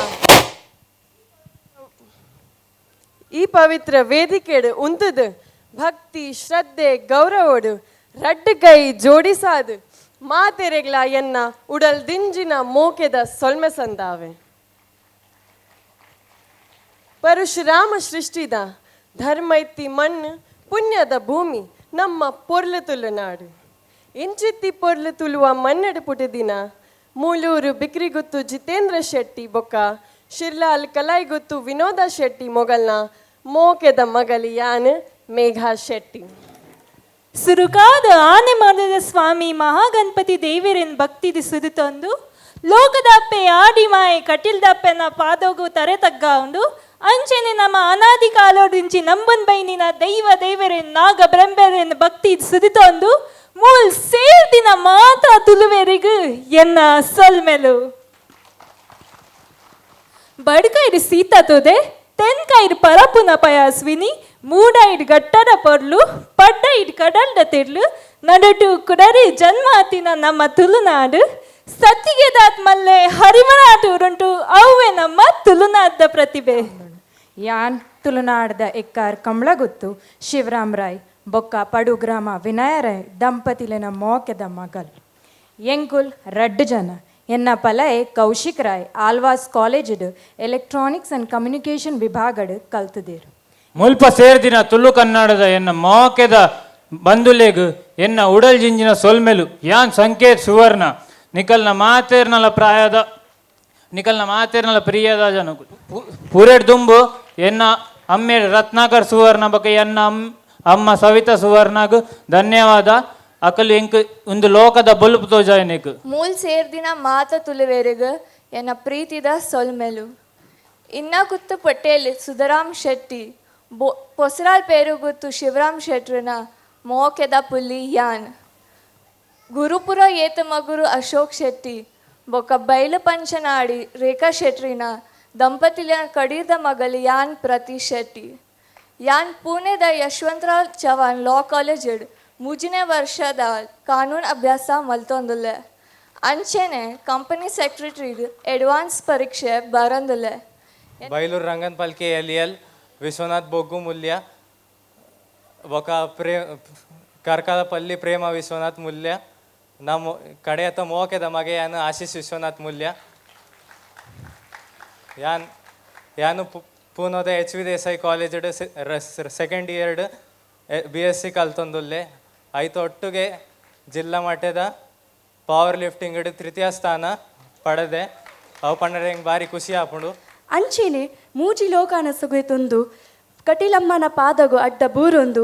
ಈ ಪವಿತ್ರ ವೇದಿಕೆಡು ಉಂತದು ಭಕ್ತಿ ಶ್ರದ್ಧೆ ಗೌರವೋಡು ರಡ್ಡು ಕೈ ಜೋಡಿಸಾದು ಮಾತೆರೆಗ್ಲ ಎನ್ನ ಉಡಲ್ ದಿಂಜಿನ ಮೋಕೆದ ಸೊಲ್ಮೆ ಸಂದಾವೆ. ಪರಶುರಾಮ ಸೃಷ್ಟಿದ ಧರ್ಮ ಇತ್ತಿ ಮಣ್ಣು ಪುಣ್ಯದ ಭೂಮಿ ನಮ್ಮ ಪೊರ್ಲು ತುಳುನಾಡು. ಇಂಚಿತ್ತಿ ಪೊರ್ಲು ತುಳುವ ಮನ್ನಡು ಪುಟದಿನ ಮೂಲೂರು ಬಿಕ್ರಿಗುತ್ತು ಜಿತೇಂದ್ರ ಶೆಟ್ಟಿ ಬೊಕ್ಕ ಶಿರ್ಲಾಲ್ ಕಲಾಯಿಗುತ್ತು ವಿನೋದ ಶೆಟ್ಟಿ ಮೊಗಲ್ನ ಮೋಕೆದ ಮಗಲಿ ಯಾನ್ ಮೇಘಾ ಶೆಟ್ಟಿ. ಸುರುಕಾದ ಆನೆ ಮಾಡಿದ ಸ್ವಾಮಿ ಮಹಾಗಣಪತಿ ದೇವರನ್ ಭಕ್ತಿದಿ ಸುದುತೊಂದು ಲೋಕದಪ್ಪೆ ಆಡಿ ಮಾಯೆ ಕಟಿಲ್ದಪ್ಪೆನ ಪಾದೋಗು ತರೆ ತಗ್ಗ ಉಂಡು ಅಂಚೆನೆ ನಮ್ಮ ಅನಾದಿ ಕಾಲೋದಿಂಚಿ ನಂಬನ್ ಬೈನಿನ ದೈವ ದೇವರೇನ್ ನಾಗ ಬ್ರಹ್ಮರೇನ್ ಭಕ್ತಿ ಸುದಿತೊಂದು ಮೂಲ್ ಸೇರ್ದಿನ ಮಾತಾ ತುಳುವೆರಿಗು ಎನ್ನ ಸೊಲ್ಮೆಲು. ಬಡ್ಕೈರು ಸೀತಾ ತೋದೆ ತೆನ್ಕೈರು ಪರಪುನ ಪಯಾಸ್ವಿನಿ ಮೂಡೈಡ್ ಗಟ್ಟದ ಪೊರ್ಲು ಪಡ್ಡೈಡ್ ಕಡಲ್ದ ತಿರ್ಲು ನಡುಟು ಕುಡರಿ ಜನ್ಮಾತಿನ ನಮ್ಮ ತುಳುನಾಡು ಸತ್ತಿಗೆದಾತ್ ಮಲ್ಲೆ ಹರಿಮನಾಟೂರುಂಟು ಅವುವೆ ನಮ್ಮ ತುಳುನಾಡ್ದ ಪ್ರತಿಭೆ. ಯಾನ್ ತುಳುನಾಡ್ದ ಎಕ್ಕಾರ್ ಕಮಲಗುತ್ತು ಶಿವರಾಮ್ ರಾಯ್ ಬೊಕ್ಕ ಪಡು ಗ್ರಾಮ ವಿನಯರಾಯ್ ದಂಪತಿಲಿನ ಮೋಕೆದ ಮಗಲ್. ಎಂಕುಲ್ ರಡ್ಡು ಜನ ಎನ್ನ ಪಲಯೆ Kaushik Roy Alva's ಕಾಲೇಜಿಡು electronics and communication ವಿಭಾಗಡು ಕಲ್ತುದೇರು. ಮುಲ್ಪ ಸೇರ್ದಿನ ತುಳು ಕನ್ನಡದ ಎನ್ನ ಮೋಕೆದ ಬಂಧುಲೆಗು ಎನ್ನ ಉಡಲ್ ಜಿಂಜಿನ ಸೊಲ್ಮೆಲು ಯಾನ್ ಸಂಕೇತ್ ಸುವರ್ಣ ನಿಕಲ್ನ ಮಾತೇರ್ನಲ ಪ್ರಾಯದ ನಿಕಲ್ನ ಮಾತೇರ್ನಲ ಪ್ರಿಯದ ಜನ ಪೂರೇಡ್ ದುಂಬು ಎನ್ನ ಅಮ್ಮೆ ರತ್ನಾಕರ್ ಸುವರ್ಣ ಬಕ ಎನ್ನ ಅಮ್ಮ ಸವಿತಾ ಸುವರ್ಣಗ್ ಧನ್ಯವಾದ. ಅಕಲು ಎಂಕ್ ಒಂದು ಲೋಕದ ಬೊಲ್ಪು ತೋಜಾಯನಿಕ್. ಮೂಲ್ ಸೇರ್ದಿನ ಮಾತ ತುಳುವೆರಿಗು ಎನ್ನ ಪ್ರೀತಿದ ಸೊಲ್ಮೆಲು. ಇನ್ನ ಕುತ್ತು ಪಟೇಲ್ ಸುಧರಾಮ್ ಶೆಟ್ಟಿ ಬೊ ಪೊಸರಾಲ್ ಪೇರುಗುತ್ತು ಶಿವರಾಮ್ ಶೆಟ್ರನ ಮೋಕೆದ ಪುಲ್ಲಿ ಯಾನ್ ಗುರುಪುರ ಏತ ಮಗುರು ಅಶೋಕ್ ಶೆಟ್ಟಿ ಬೊಕ್ಕ ಬೈಲು ಪಂಚನಾಡಿ ರೇಖಾ ಶೆಟ್ರಿನ ದಂಪತಿಲ ಕಡೀರ್ದ ಮಗಲು ಯಾನ್ ಪ್ರತಿ ಶೆಟ್ಟಿ. ಯಾನ್ ಪುಣೆದ ಯಶವಂತರಾವ್ ಚವಾಣ್ ಲಾ ಕಾಲೇಜಿಡ್ ಮೂಜನೇ ವರ್ಷದ ಕಾನೂನು ಅಭ್ಯಾಸ ಮಲ್ತೊಂದುಲ್ಲೆ. ಅಂಚೆನೆ company secretary advance ಪರೀಕ್ಷೆ ಬರಂದುಲ್ಲೆ. Bailur Rangan ಪಲ್ಕೆ L L Vishwanath ಬೊಗ್ಗು Moolya ಬೊಕ ಕಾರ್ಕಳಪಲ್ಲಿ ಪ್ರೇಮ ವಿಶ್ವನಾಥ್ ಮೂಲ್ಯ ನಮ್ಮ ಕಡೆಯತ ಮೋಕೆದ ಮಗೆ ಯಾನು ಆಶೀಶ್ ವಿಶ್ವನಾಥ್ ಮೂಲ್ಯ ಯಾನ್ ಯಾನು ಪೂನೋದ H V Desai ಕಾಲೇಜ್ಡ್ second ಇಯರ್ಡ್ B S C ಕಲ್ತೊಂದುಲ್ಲೆ. ಐತ ಒಟ್ಟುಗೆ ಜಿಲ್ಲಾ ಮಟ್ಟದ ಪವರ್ ಲಿಫ್ಟಿಂಗ್ ತೃತೀಯ ಸ್ಥಾನ ಪಡೆದೆ. ಅವು ಪಂಡರೆ ಹೆಂಗೆ ಭಾರಿ ಖುಷಿ ಆಪುಂಡು. ಅಂಚೆನೆ ಮೂಜಿ ಲೋಕಾನ ಸುಗೆತೊಂದು ಕಟಿಲಮ್ಮನ ಪಾದಗು ಅಡ್ಡ ಬೂರೊಂದು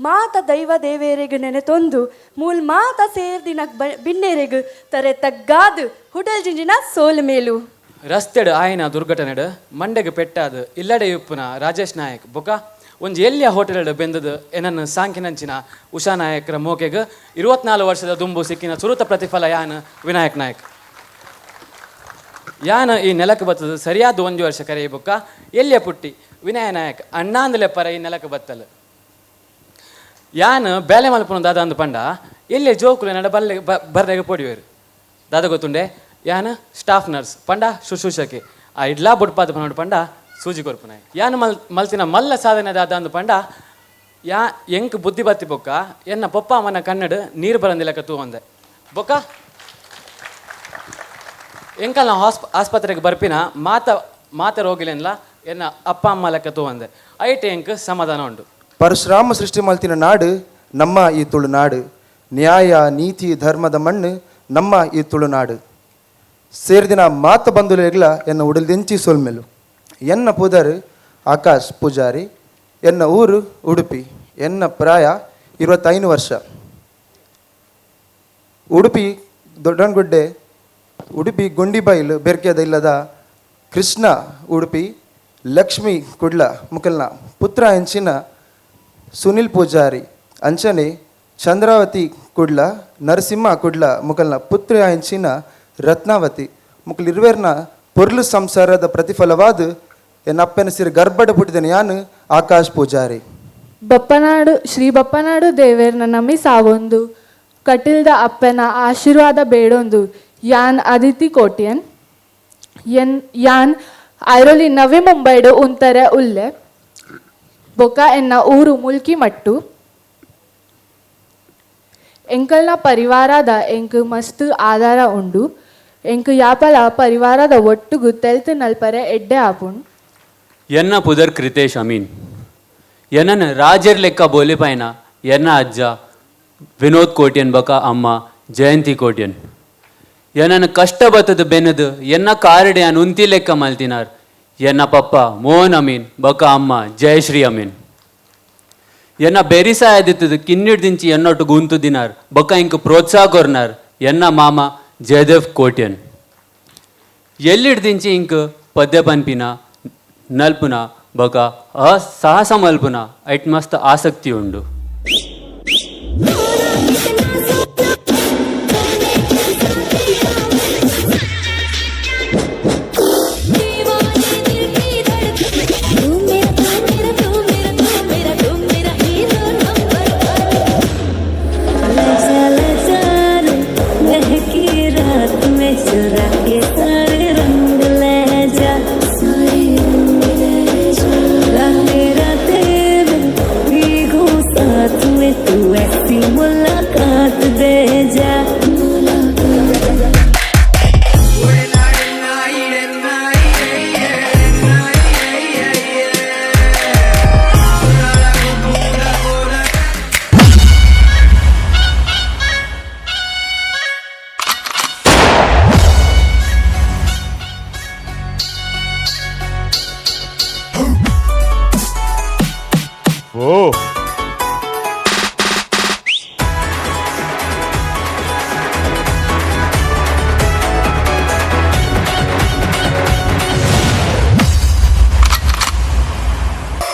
ಮಾತ ದೈವ ದೇವೇರೆಗ್ ನೆನೆತೊಂದು ಮೂಲ್ ಮಾತ ಸೇರ್ದಿನ ಬಿನ್ನೆರೆಗ್ ತರೆ ತಗ್ಗಾದು ಹುಡಲ್ ಜಿಂಜಿನ ಸೋಲು ಮೇಲು. ರಸ್ತೆಡ್ ಆಯಿನ ದುರ್ಘಟನೆಡ್ ಮಂಡೆಗ್ ಪೆಟ್ಟಾದ್ ಇಲ್ಲಡೆ ಉಪ್ಪುನ ರಾಜೇಶ್ ನಾಯಕ್ ಬೊಕ ಒಂಜಿ ಎಲ್ಲಿಯ ಹೋಟೆಲ್ ಬೆಂದದು ಏನನ್ನು ಸಾಂಕಿನಂಚಿನ ಉಷಾ ನಾಯಕ್ರ ಮೋಕೆಗ್ 24 ವರ್ಷದ ದುಂಬು ಸಿಕ್ಕಿನ ಸುರುತ ಪ್ರತಿಫಲ ಯಾನ್ ವಿನಾಯಕ್ ನಾಯಕ್. ಯಾನ ಈ ನೆಲಕ್ಕೆ ಬತ್ತದು ಸರಿಯಾದ ಒಂಜಿ ವರ್ಷ ಕರೆಯ ಬೊಕ್ಕ ಎಲ್ಲಿಯ ಪುಟ್ಟಿ ವಿನಯ ನಾಯಕ್ ಅಣ್ಣಾಂದಲೆ ಪರ ಈ ನೆಲಕ್ಕೆ ಬತ್ತಲು. ಯಾನ್ ಬೇಲೆ ಮಲ್ಪುನ ದಾದ ಅಂದ್ ಪಂಡ ಎಲ್ಲಿ ಜೋಕುಲು ನಡ ಬಲ್ಲೆ ಬರ್ರೆಗೆ ಪೊಡಿವೇರು ದಾದ ಗೊತ್ತುಂಡೆ. ಯಾನ್ ಸ್ಟಾಫ್ ನರ್ಸ್ ಪಂಡ ಶುಶ್ರೂಷಕಿ ಆ ಇಡ್ಲಾ ಬುಡ್ಪಾದ ಪನ್ನೋಡು ಪಂಡ ಸೂಜಿ ಕೊರ್ಪುನ. ಯಾನ್ ಮಲ್ತಿನ ಮಲ್ಲ ಸಾಧನೆ ದಾದ ಅಂದ್ ಪಂಡ ಯಾ ಎಂಕ್ ಬುದ್ಧಿ ಬತ್ತಿ ಬೊಕ್ಕ ಎನ್ನ ಪೊಪ್ಪ ಅಮ್ಮನ ಕನ್ನಡ ನೀರು ಬರಂದಿಲ್ಲಕ ತೂವಂದೆ ಬೊಕ್ಕ ಎಂಕಲ್ನ ಆಸ್ಪತ್ರೆಗೆ ಬರ್ಪಿನ ಮಾತ ಮಾತ ರೋಗಿಲೆನ್ಲ ಎನ್ನ ಅಪ್ಪ ಅಮ್ಮ ಲೆಕ್ಕ ತೂವಂದೆ ಐಟ್ ಎಂಕ್ ಸಮಾಧಾನ ಉಂಡು. ಪರಶುರಾಮ ಸೃಷ್ಟಿ ಮಲ್ತಿನ ನಾಡು ನಮ್ಮ ಈ ತುಳುನಾಡು, ನ್ಯಾಯ ನೀತಿ ಧರ್ಮದ ಮಣ್ಣು ನಮ್ಮ ಈ ತುಳುನಾಡು. ಸೇರಿದಿನ ಮಾತ ಬಂಧುಲೆಗ್ಲ ಎನ್ನ ಉಡಲ್ದಿಂಚಿ ಸೊಲ್ಮೆಲು. ಎನ್ನ ಪುದರ್ ಆಕಾಶ್ ಪೂಜಾರಿ, ಎನ್ನ ಊರು ಉಡುಪಿ, ಎನ್ನ ಪ್ರಾಯ 25 ವರ್ಷ. ಉಡುಪಿ ದೊಡ್ಡನಗುಡ್ಡೆ, ಉಡುಪಿ ಗೊಂಡಿಬೈಲು ಬೆರ್ಕೆದ ಇಲ್ಲದ ಕೃಷ್ಣ ಉಡುಪಿ, ಲಕ್ಷ್ಮಿ ಕುಡ್ಲ ಮುಕಲ್ನ ಪುತ್ರ ಅಂಚಿನ ಸುನಿಲ್ ಪೂಜಾರಿ, ಅಂಚನೆ ಚಂದ್ರಾವತಿ ಕುಡ್ಲ, ನರಸಿಂಹ ಕುಡ್ಲ ಮುಕಲ್ನ ಪುತ್ರ ಅಂಚಿನ ರತ್ನಾವತಿ ಮುಕಲ್ ಇರುವೇರ್ನ ಪೊರ್ಲು ಸಂಸಾರದ ಪ್ರತಿಫಲವಾದ ಎನ್ನ ಅಪ್ಪನ ಸಿರು ಗರ್ಭಡ ಪುಟ್ಟಿದನು ಯಾನು ಆಕಾಶ್ ಪೂಜಾರಿ. ಬಪ್ಪನಾಡು ಶ್ರೀ ಬಪ್ಪನಾಡು ದೇವೇರ್ನ ನಮಿ ಸಾವೊಂದು ಕಟಿಲ್ದ ಅಪ್ಪನ ಆಶೀರ್ವಾದ ಬೇಡೊಂದು. ಯಾನ್ ಅದಿತಿ ಕೋಟ್ಯನ್ ಎನ್ ಯಾನ್ ಐರೋಲಿ ನವಿ ಮುಂಬೈಡು ಉಂತರೆ ಉಲ್ಲೆ ಬೊಕ ಎನ್ನ ಊರು ಮುಲ್ಕಿ ಮಟ್ಟು. ಎಂಕಲ್ನ ಪರಿವಾರದ ಎಂಕ್ ಮಸ್ತ್ ಆಧಾರ ಉಂಡು. ಎಂಕ್ ಯಾಪಲ ಪರಿವಾರದ ಒಟ್ಟುಗು ತೆಲ್ತ್ ನಲ್ಪರೆ ಎಡ್ಡೆ ಆಪುಂಡು. ಎನ್ನ ಪುದರ್ ಕೃತೇಶ್ ಅಮೀನ್. ಎನ್ನನ್ ರಾಜರ್ ಲೆಕ್ಕ ಬೋಲಿಪಾಯ್ನ ಎನ್ನ ಅಜ್ಜ ವಿನೋದ್ ಕೋಟ್ಯನ್ ಬಕ ಅಮ್ಮ ಜಯಂತಿ ಕೋಟ್ಯನ್. ಎನ್ನನ್ ಕಷ್ಟ ಬತ್ತದ ಬೆನ್ನದು ಎನ್ನ ಕಾರಡೆ ಅನ್ ಉಂತಿ ಲೆಕ್ಕ ಮಲ್ತಿನಾರ್ ಎನ್ನ ಪಪ್ಪ ಮೋಹನ್ ಅಮೀನ್ ಬಕ ಅಮ್ಮ ಜಯಶ್ರೀ ಅಮೀನ್. ಎನ್ನ ಬೆರಿಸಾಯದಿತ್ತದು ಕಿನ್ನಿಡ್ದಿಂಚಿ ಎನ್ನೊಟ್ಟು ಗುಂತು ದಿನಾರ್ ಬೊಕ್ಕ ಇಂಕ್ ಪ್ರೋತ್ಸಾಹ ಕೊರ್ನಾರ್ ಎನ್ನ ಮಾಮ ಜಯದೇವ್ ಕೋಟ್ಯನ್. ಎಲ್ಲಿಡ್ದಿಂಚಿ ಇಂಕ್ ಪದ್ಯ ಪನ್ಪಿನ ನಲ್ಪುನ ಬೊಕ ಸಾಹಸ ಮಲ್ಪುನ ಐಟ್ ಮಸ್ತ್ ಆಸಕ್ತಿ ಉಂಡು.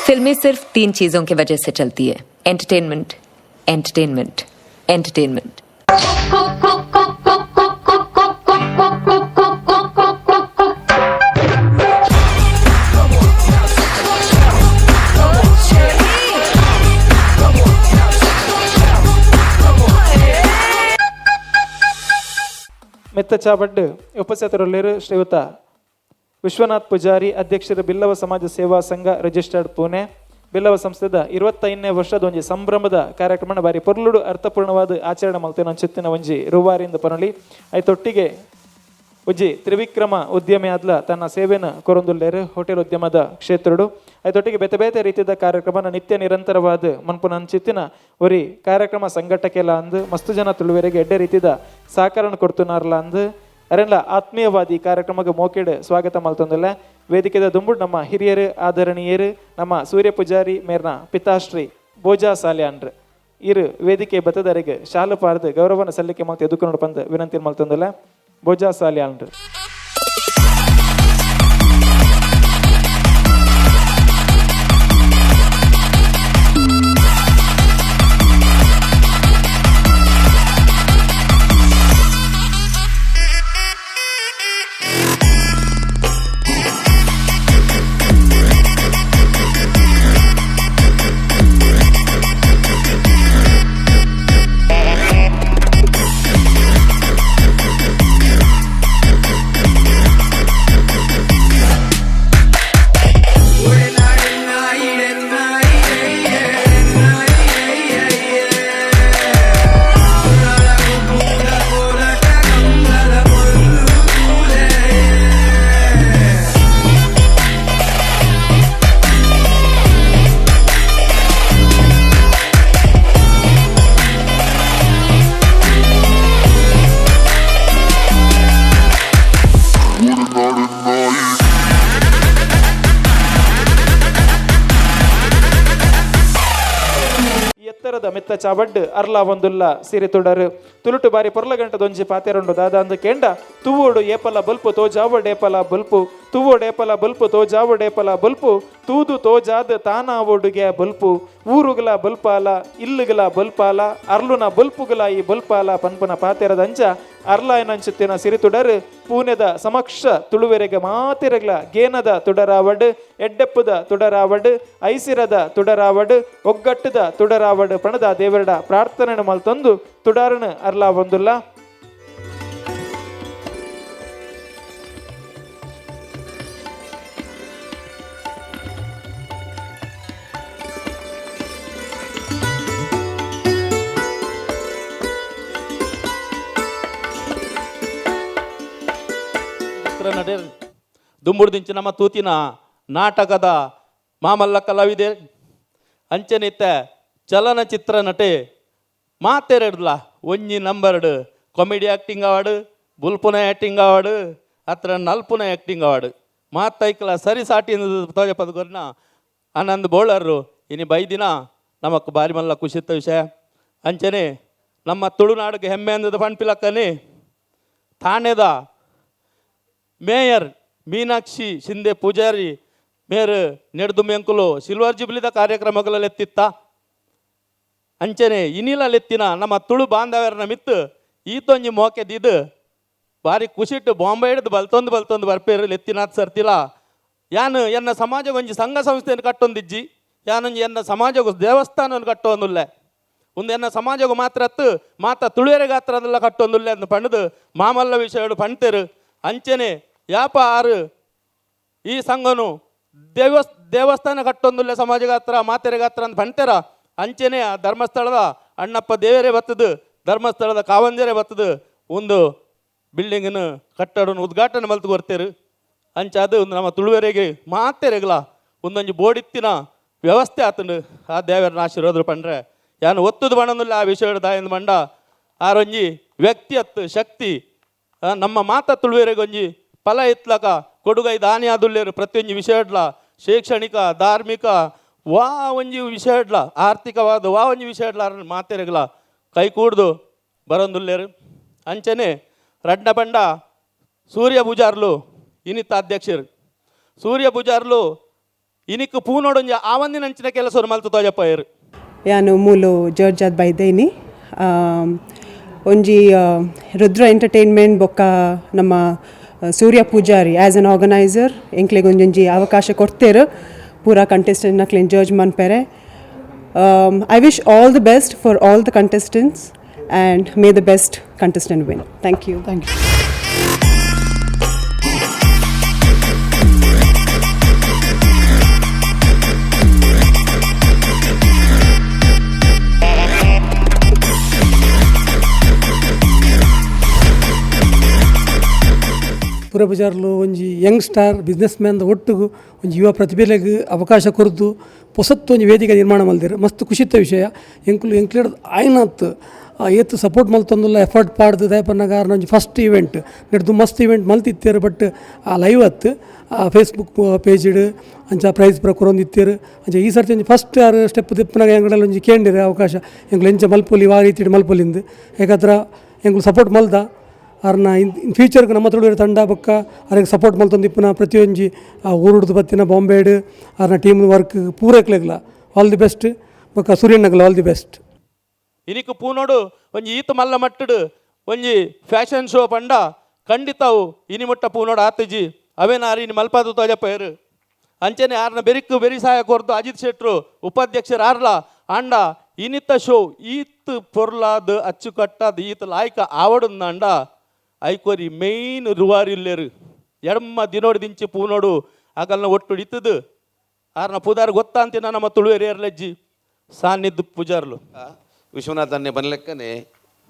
फिल्में सिर्फ 3 चीजों की वजह से चलती है, एंटरटेनमेंट, एंटरटेनमेंट, एंटरटेनमेंट। ಮೆತ್ತ ಚಾಬಡ್ಡು ಉಪಸ್ಥಿತರುಳ್ಳೇರು ಶ್ರೀಯುತ ವಿಶ್ವನಾಥ್ ಪೂಜಾರಿ ಅಧ್ಯಕ್ಷರು ಬಿಲ್ಲವ ಸಮಾಜ ಸೇವಾ ಸಂಘ ರಿಜಿಸ್ಟರ್ಡ್ ಪುಣೆ. ಬಿಲ್ಲವ ಸಂಸ್ಥೆದ 25ನೇ ವರ್ಷದ ಒಂಜಿ ಸಂಭ್ರಮದ ಕಾರ್ಯಕ್ರಮನ ಬಾರಿ ಪೊರ್ಲುಡು ಅರ್ಥಪೂರ್ಣವಾದ ಆಚರಣೆ ಮಲ್ತೇನೆ ಚಿತ್ತಿನ ಒಂಜಿ ರೂವಾರಿಂದ ಪನೊಲಿ. ಐತೊಟ್ಟಿಗೆ ಒಂಜಿ ತ್ರಿವಿಕ್ರಮ ಉದ್ಯಮಿ ಆದ್ಲ ತನ್ನ ಸೇವೆನ ಕೊರೊಂದುಲ್ಲೇರು ಹೋಟೆಲ್ ಉದ್ಯಮದ ಕ್ಷೇತ್ರಡು. ಐತೊಟ್ಟಿಗೆ ಬೇತೆ ಬೇತೆ ರೀತಿಯ ಕಾರ್ಯಕ್ರಮನ ನಿತ್ಯ ನಿರಂತರವಾದ ಮನ್ಪುನ ಅಂಚಿತ್ತಿನ ಒರಿ ಕಾರ್ಯಕ್ರಮ ಸಂಘಟಕೆಲ ಅಂದು ಮಸ್ತು ಜನ ತುಳುವೆರೆಗೆ ಎಡ್ಡೆ ರೀತಿಯ ಸಹಕಾರನ ಕೊಡ್ತುನಾರ್ಲ ಅಂದು ಅರೆಲ್ಲ ಆತ್ಮೀಯವಾದಿ ಕಾರ್ಯಕ್ರಮಕ್ಕೆ ಮೋಕೆಡ್ ಸ್ವಾಗತ ಮಲ್ತೊಂದುಲ್ಲ. ವೇದಿಕೆದ ದುಂಬುಡು ನಮ್ಮ ಹಿರಿಯರು ಆದರಣೀಯರು ನಮ್ಮ ಸೂರ್ಯ ಪೂಜಾರಿ ಮೇರ್ನ ಪಿತಾಶ್ರೀ ಬೋಜಾ ಸಾಲ್ಯಾನ್ರು ಇರು ವೇದಿಕೆ ಬತ್ತದರಿಗೆ ಶಾಲು ಪಾರ್ದು ಗೌರವನ ಸಲ್ಲಿಕೆ ಮಲ್ತು ಎದುಕೊಂಡು ಬಂದು ವಿನಂತಿ ಮಲ್ತೊಂದುಲ್ಲ. ಬೋಜಾ ಸಾಲ್ಯಾನ್ರು. ಎತ್ತರದ ಮಿತ್ತ ಚಾವಡ್ ಅರ್ಲ ಒಂದುಲ್ಲ ಸಿರಿ ತುಡರು ತುಳುಟು ಬಾರಿ ಪೊರ್ಲಗಂಟದೊಂಜಿ ಪಾತೆರುಂಡು ದಾದಾಂದು ಕೇಂಡ ತುವೋಡು ಏಪಲ ಬಲ್ಪು ತೋಜಾವಡ್ ಏಪಲ ಬಲ್ಪು ತುವೋಡು ಏಪಲ ಬಲ್ಪು ತೋಜಾವಡ್ ಏಪಲ ಬಲ್ಪು ತೂದು ತೋಜಾದ್ ತಾನಾವೋಡುಗೆ ಬಲ್ಪು ಊರುಗಲ ಬಲ್ಪಾಲ ಇಲ್ಲುಗಲ ಬಲ್ಪಾಲ ಅರ್ಲುನ ಬಲ್ಪುಗಲ ಈ ಬಲ್ಪಾಲ ಪನ್ಪುನ ಪಾತೆರದಂಚ ಅರ್ಲಾಯನಂಚುತ್ತಿನ ಸಿರಿತುಡರು ಪೂನೆದ ಸಮಕ್ಷ ತುಳುವೆರೆಗೆ ಮಾತಿರಗ್ಲ ಗೇನದ ತುಡರಾವಡ್ ಎಡ್ಡೆಪ್ಪುದ ತುಡರಾವಡ್ ಐಸಿರದ ತುಡರಾವಡ್ ಒಗ್ಗಟ್ಟದ ತುಡರಾವಡ್ ಪಣದ ದೇವರಡ ಪ್ರಾರ್ಥನೆ ಮಲ್ತೊಂದು ತುಡಾರನು ಅರ್ಲಾ ಒಂದುಲ್ಲ. ದುಂಬುಡ್ದಿಂಚಿ ನಮ್ಮ ತೂತಿನ ನಾಟಕದ ಮಾಮಲ್ಲ ಕಲಾವಿದೆ ಅಂಚನಿತ್ತ ಚಲನಚಿತ್ರ ನಟೆ ಮಾತೆರಡ್ಲ ಒಂಜಿ numbered comedy acting award ಬುಲ್ಪುನ acting award ಅತ್ರ ನಲ್ಪುನ ಆ್ಯಕ್ಟಿಂಗ್ ಅವಾರ್ಡ್ ಮಾತೈಕ್ಲ ಸರಿ ಸಾಟಿ ತೋಜಪದಗೊರ್ನ ಆನಂದ್ ಬೋಳರು ಇನಿ ಬೈದಿನ ನಮಕ್ ಬಾರಿ ಮಲ್ಲ ಖುಷಿತ್ತ ವಿಷಯ. ಅಂಚನೆ ನಮ್ಮ ತುಳುನಾಡಿಗೆ ಹೆಮ್ಮೆ ಅಂದದ ಪಣ್ಪಿಲಕ್ಕನೆ ಥಾಣೆದ ಮೇಯರ್ ಮೀನಾಕ್ಷಿ ಶಿಂದೆ ಪೂಜಾರಿ ಮೇರ್ ನೆಡ್ದುಮೆಂಕುಲು ಸಿಲ್ವರ್ ಜುಬ್ಲಿದ ಕಾರ್ಯಕ್ರಮಗಳಲ್ಲಿ ಅಂಚನೆ ಇನಿಲಲೆತ್ತಿನ ನಮ್ಮ ತುಳು ಬಾಂಧವ್ಯರನ ಮಿತ್ತು ಈತೊಂಜಿ ಮೋಕೆ ದಿದ್ದು ಬಾರಿ ಖುಷಿಟ್ಟು ಬಾಂಬೆ ಹಿಡಿದು ಬಲ್ತೊಂದು ಬಲ್ತೊಂದು ಬರ್ಪೇರು ಲೆತ್ತಿನಾಥ್ ಸರ್ತಿಲ ಯಾನು ಎನ್ನ ಸಮಾಜಗೊಂಜಿ ಸಂಘ ಸಂಸ್ಥೆಯನ್ನು ಕಟ್ಟೊಂದಿಜ್ಜಿ ಯಾನೊಂಜಿ ಎನ್ನ ಸಮಾಜಗೂ ದೇವಸ್ಥಾನವನ್ನು ಕಟ್ಟೊಂದುಲ್ಲೆ ಒಂದು ಎನ್ನ ಸಮಾಜಗೂ ಮಾತ್ರ ಅತ್ತು ಮಾತ ತುಳುವೆರೆ ಗಾತ್ರದೆಲ್ಲ ಕಟ್ಟೊಂದುಲ್ಲೆ ಅಂತ ಪಂಡದು ಮಾಮಲ್ಲ ವಿಷಯಗಳು ಪಣ್ತೇರು. ಅಂಚನೆ ಯಾಪ ಆರು ಈ ಸಂಘನು ದೇವಸ್ಥಾನ ಕಟ್ಟೊಂದುಲ್ಲೆ ಸಮಾಜಗಾತ್ರ ಮಾತೆರೆಗಾತ್ರ ಅಂತ ಪಣ್ತೇರ. ಅಂಚನೆ ಆ ಧರ್ಮಸ್ಥಳದ ಅಣ್ಣಪ್ಪ ದೇವರೇ ಬತ್ತದು ಧರ್ಮಸ್ಥಳದ ಕಾವಂಜರೇ ಬತ್ತದು ಒಂದು ಬಿಲ್ಡಿಂಗನ್ನು ಕಟ್ಟಡವನ್ನು ಉದ್ಘಾಟನೆ ಮಲ್ತು ಕೊರ್ತೇರು. ಅಂಚ ಅದು ಒಂದು ನಮ್ಮ ತುಳುವೆರೆಗೆ ಮಾತೆರೆಗಲ ಒಂದೊಂಜಿ ಬೋಡಿತ್ತಿನ ವ್ಯವಸ್ಥೆ ಆತಂಡು ಆ ದೇವರನ್ನ ಆಶೀರ್ವಾದ ಪಂಡ್ರೆ ಯಾನು ಒತ್ತುದು ಬಣ್ಣಂದುಲ್ಲ ಆ ವಿಷಯ ದಾಯಂದು ಮಂಡ ಆರೊಂಜಿ ವ್ಯಕ್ತಿ ಅತ್ತು ಶಕ್ತಿ ನಮ್ಮ ಮಾತ ತುಳುವೆರೆಗೊಂಜಿ ಫಲ ಇತ್ಲಕ ಕೊಡುಗೈ ದಾನಿ ಆದುಲ್ಲೇರು ಪ್ರತಿಯೊಂಜಿ ವಿಷಯಡ್ಲ ಶೈಕ್ಷಣಿಕ ಧಾರ್ಮಿಕ ವಾ ಒಂಜಿ ವಿಷಯಡ್ಲ ಆರ್ಥಿಕವಾದ ವಾ ಒಂಜಿ ವಿಷಯಡ್ಲ ಮಾತೆರೆಗಲ ಕೈ ಕೂಡ್ದು ಬರೊಂದುಲ್ಲೇರು. ಅಂಚನೆ ರಡ್ನ ಬಂಡ ಸೂರ್ಯ ಪೂಜಾರ್ಲು ಇನಿತ ಅಧ್ಯಕ್ಷರು ಸೂರ್ಯ ಪೂಜಾರ್ಲು ಇನಿಕ್ ಪೂನೋಡೊಂಜಿ ಆವಂದಿನ ಅಂಚಿನ ಕೆಲಸ ಮಲ್ತು ತೋಜಪ್ಪಯ್ಯರು. ಯಾನು ಮೂಲು ಜಡ್ಜ್ ಆದ್ ಬೈದೇನಿ ಒಂಜಿ ರುದ್ರ ಎಂಟರ್ಟೈನ್ಮೆಂಟ್ ಬೊಕ್ಕ ನಮ್ಮ Surya Poojary as an organiser ಎಂಕ್ಲೆಗ್ ಒಂಜೊಂಜಿ ಅವಕಾಶ ಕೊಡ್ತೇರು ಪೂರಾ ಕಂಟೆಸ್ಟೆಂಟ್ ನಕ್ಲೆನ್ ಜಡ್ಜ್ ಮನ್ಪೆರೆ. I wish all the best for all the contestants and may the best contestant win. Thank you. Thank you. ಪುರಬಜಾರ್ಲು ಒಂಜಿ Young star business man ಒಟ್ಟುಗು ಒಂಜಿ ಯುವ ಪ್ರತಿಭೆಲೆಗ್ ಅವಕಾಶ ಕೊರ್ದು ಪೊಸತ್ತು ಒಂಜಿ ವೇದಿಕೆ ನಿರ್ಮಾಣ ಮಲ್ದಿರು ಮಸ್ತ್ ಖುಷಿತ್ತ ವಿಷಯ. ಎಂಕುಲು ಎಂಕ್ಲೇಡ್ ಆಯ್ನಾತ್ ಏತ್ ಸಪೋರ್ಟ್ ಮಲ್ತೊಂದುಲ್ಲ ಎಫರ್ಟ್ ಪಾಡ್ದು ದಯಪನ್ನಗ ಒಂಜಿ ಫಸ್ಟ್ ಇವೆಂಟ್ ನೆಡ್ದು ಮಸ್ತ್ ಇವೆಂಟ್ ಮಲ್ತಿತ್ತೇರು ಬಟ್ ಆ ಲೈವ್ ಅತ್ತು ಆ ಫೇಸ್ಬುಕ್ ಪೇಜಿಡ್ ಅಂಚ ಪ್ರೈಸ್ ಪೂರ ಕೊರೊಂದಿತ್ತೇರು. ಅಂಚ ಈ ಸರ್ತಿ ಒಂಜಿ ಫಸ್ಟ್ ಆರು ಸ್ಟೆಪ್ ದಿಪ್ಪನಾಗ ಎಂಕುಲೆಲ್ಲ ಒಂಜಿ ಕೇಂಡಿರು ಅವಕಾಶ ಎಂಕುಲು ಎಂಚ ಮಲ್ಪೊಲಿ ವಾ ರೀತಿಡ್ ಮಲ್ಪೊಲಿಂದು ಏಕಾತ್ರ ಎಂಕುಲು ಸಪೋರ್ಟ್ ಮಲ್ದ ಆರ್ನ ಇನ್ ಫ್ಯೂಚರ್ಗೆ ನಮ್ಮ ತುಳುವೆರ್ ತಂಡ ಬೊಕ್ಕ ಅರೆಗ್ ಸಪೋರ್ಟ್ ಮಲ್ತೊಂದಿಪ್ಪುನ ಪ್ರತಿಯೊಂಜಿ ಆ ಊರುಡ್ದು ಬತ್ತಿನ ಬಾಂಬೆಡ್ ಆರ್ನ ಟೀಮ್ ವರ್ಕ್ ಪೂರಕ್ಲೆಗ್ಲ all the best ಬೊಕ್ಕ ಸೂರ್ಯನಗ್ಲ all the best. ಇನಿಕ್ ಪೂನೋಡು ಒಂಜಿ ಈತ ಮಲ್ಲ ಮಟ್ಟಡು ಒಂಜಿ ಫ್ಯಾಷನ್ ಶೋ ಪಂಡ ಖಂಡಿತಾವು ಇನಿ ಮುಟ್ಟ ಪೂನೋಡು ಆತಜಿ ಅವೇನಾರು ಇನಿ ಮಲ್ಪಾದು ತೋಜಪ್ಪೇರು. ಅಂಚನೆ ಆರ್ನ ಬೆರಿಕ್ ಬೆರಿ ಸಹಾಯ ಕೊರ್ದು ಅಜಿತ್ ಶೆಟ್ರು ಉಪಾಧ್ಯಕ್ಷರು ಆರ್ಲ ಆಂಡ ಇನಿತ ಶೋ ಈತ್ ಪೊರ್ಲಾದ್ ಅಚ್ಚುಕಟ್ಟಾದ ಈತ ಲಾಯ್ಕ ಆವಡುಂದಾಂಡ ಐಕೋರಿ ಮೇಯ್ನ್ ರುವಾರಿ ಇಲ್ಲೇರು ಎಡಮ್ಮ ದಿನೋಡು ದಿಂಚಿ ಪೂನೋಡು ಆಗಲ್ನ ಒಟ್ಟು ಇತ್ತದು ಆರ್ನ ಪೂದಾರ್ ಗೊತ್ತಾ ಅಂತಿನ ನಮ್ಮ ತುಳುವೇರು ಏರ್ಲಜ್ಜಿ ಸಾನ್ನಿದ್ದು ಪೂಜಾರ್ಲು. ವಿಶ್ವನಾಥ್ ಅನ್ನೆ ಬನ್ಲೆಕ್ಕನೆ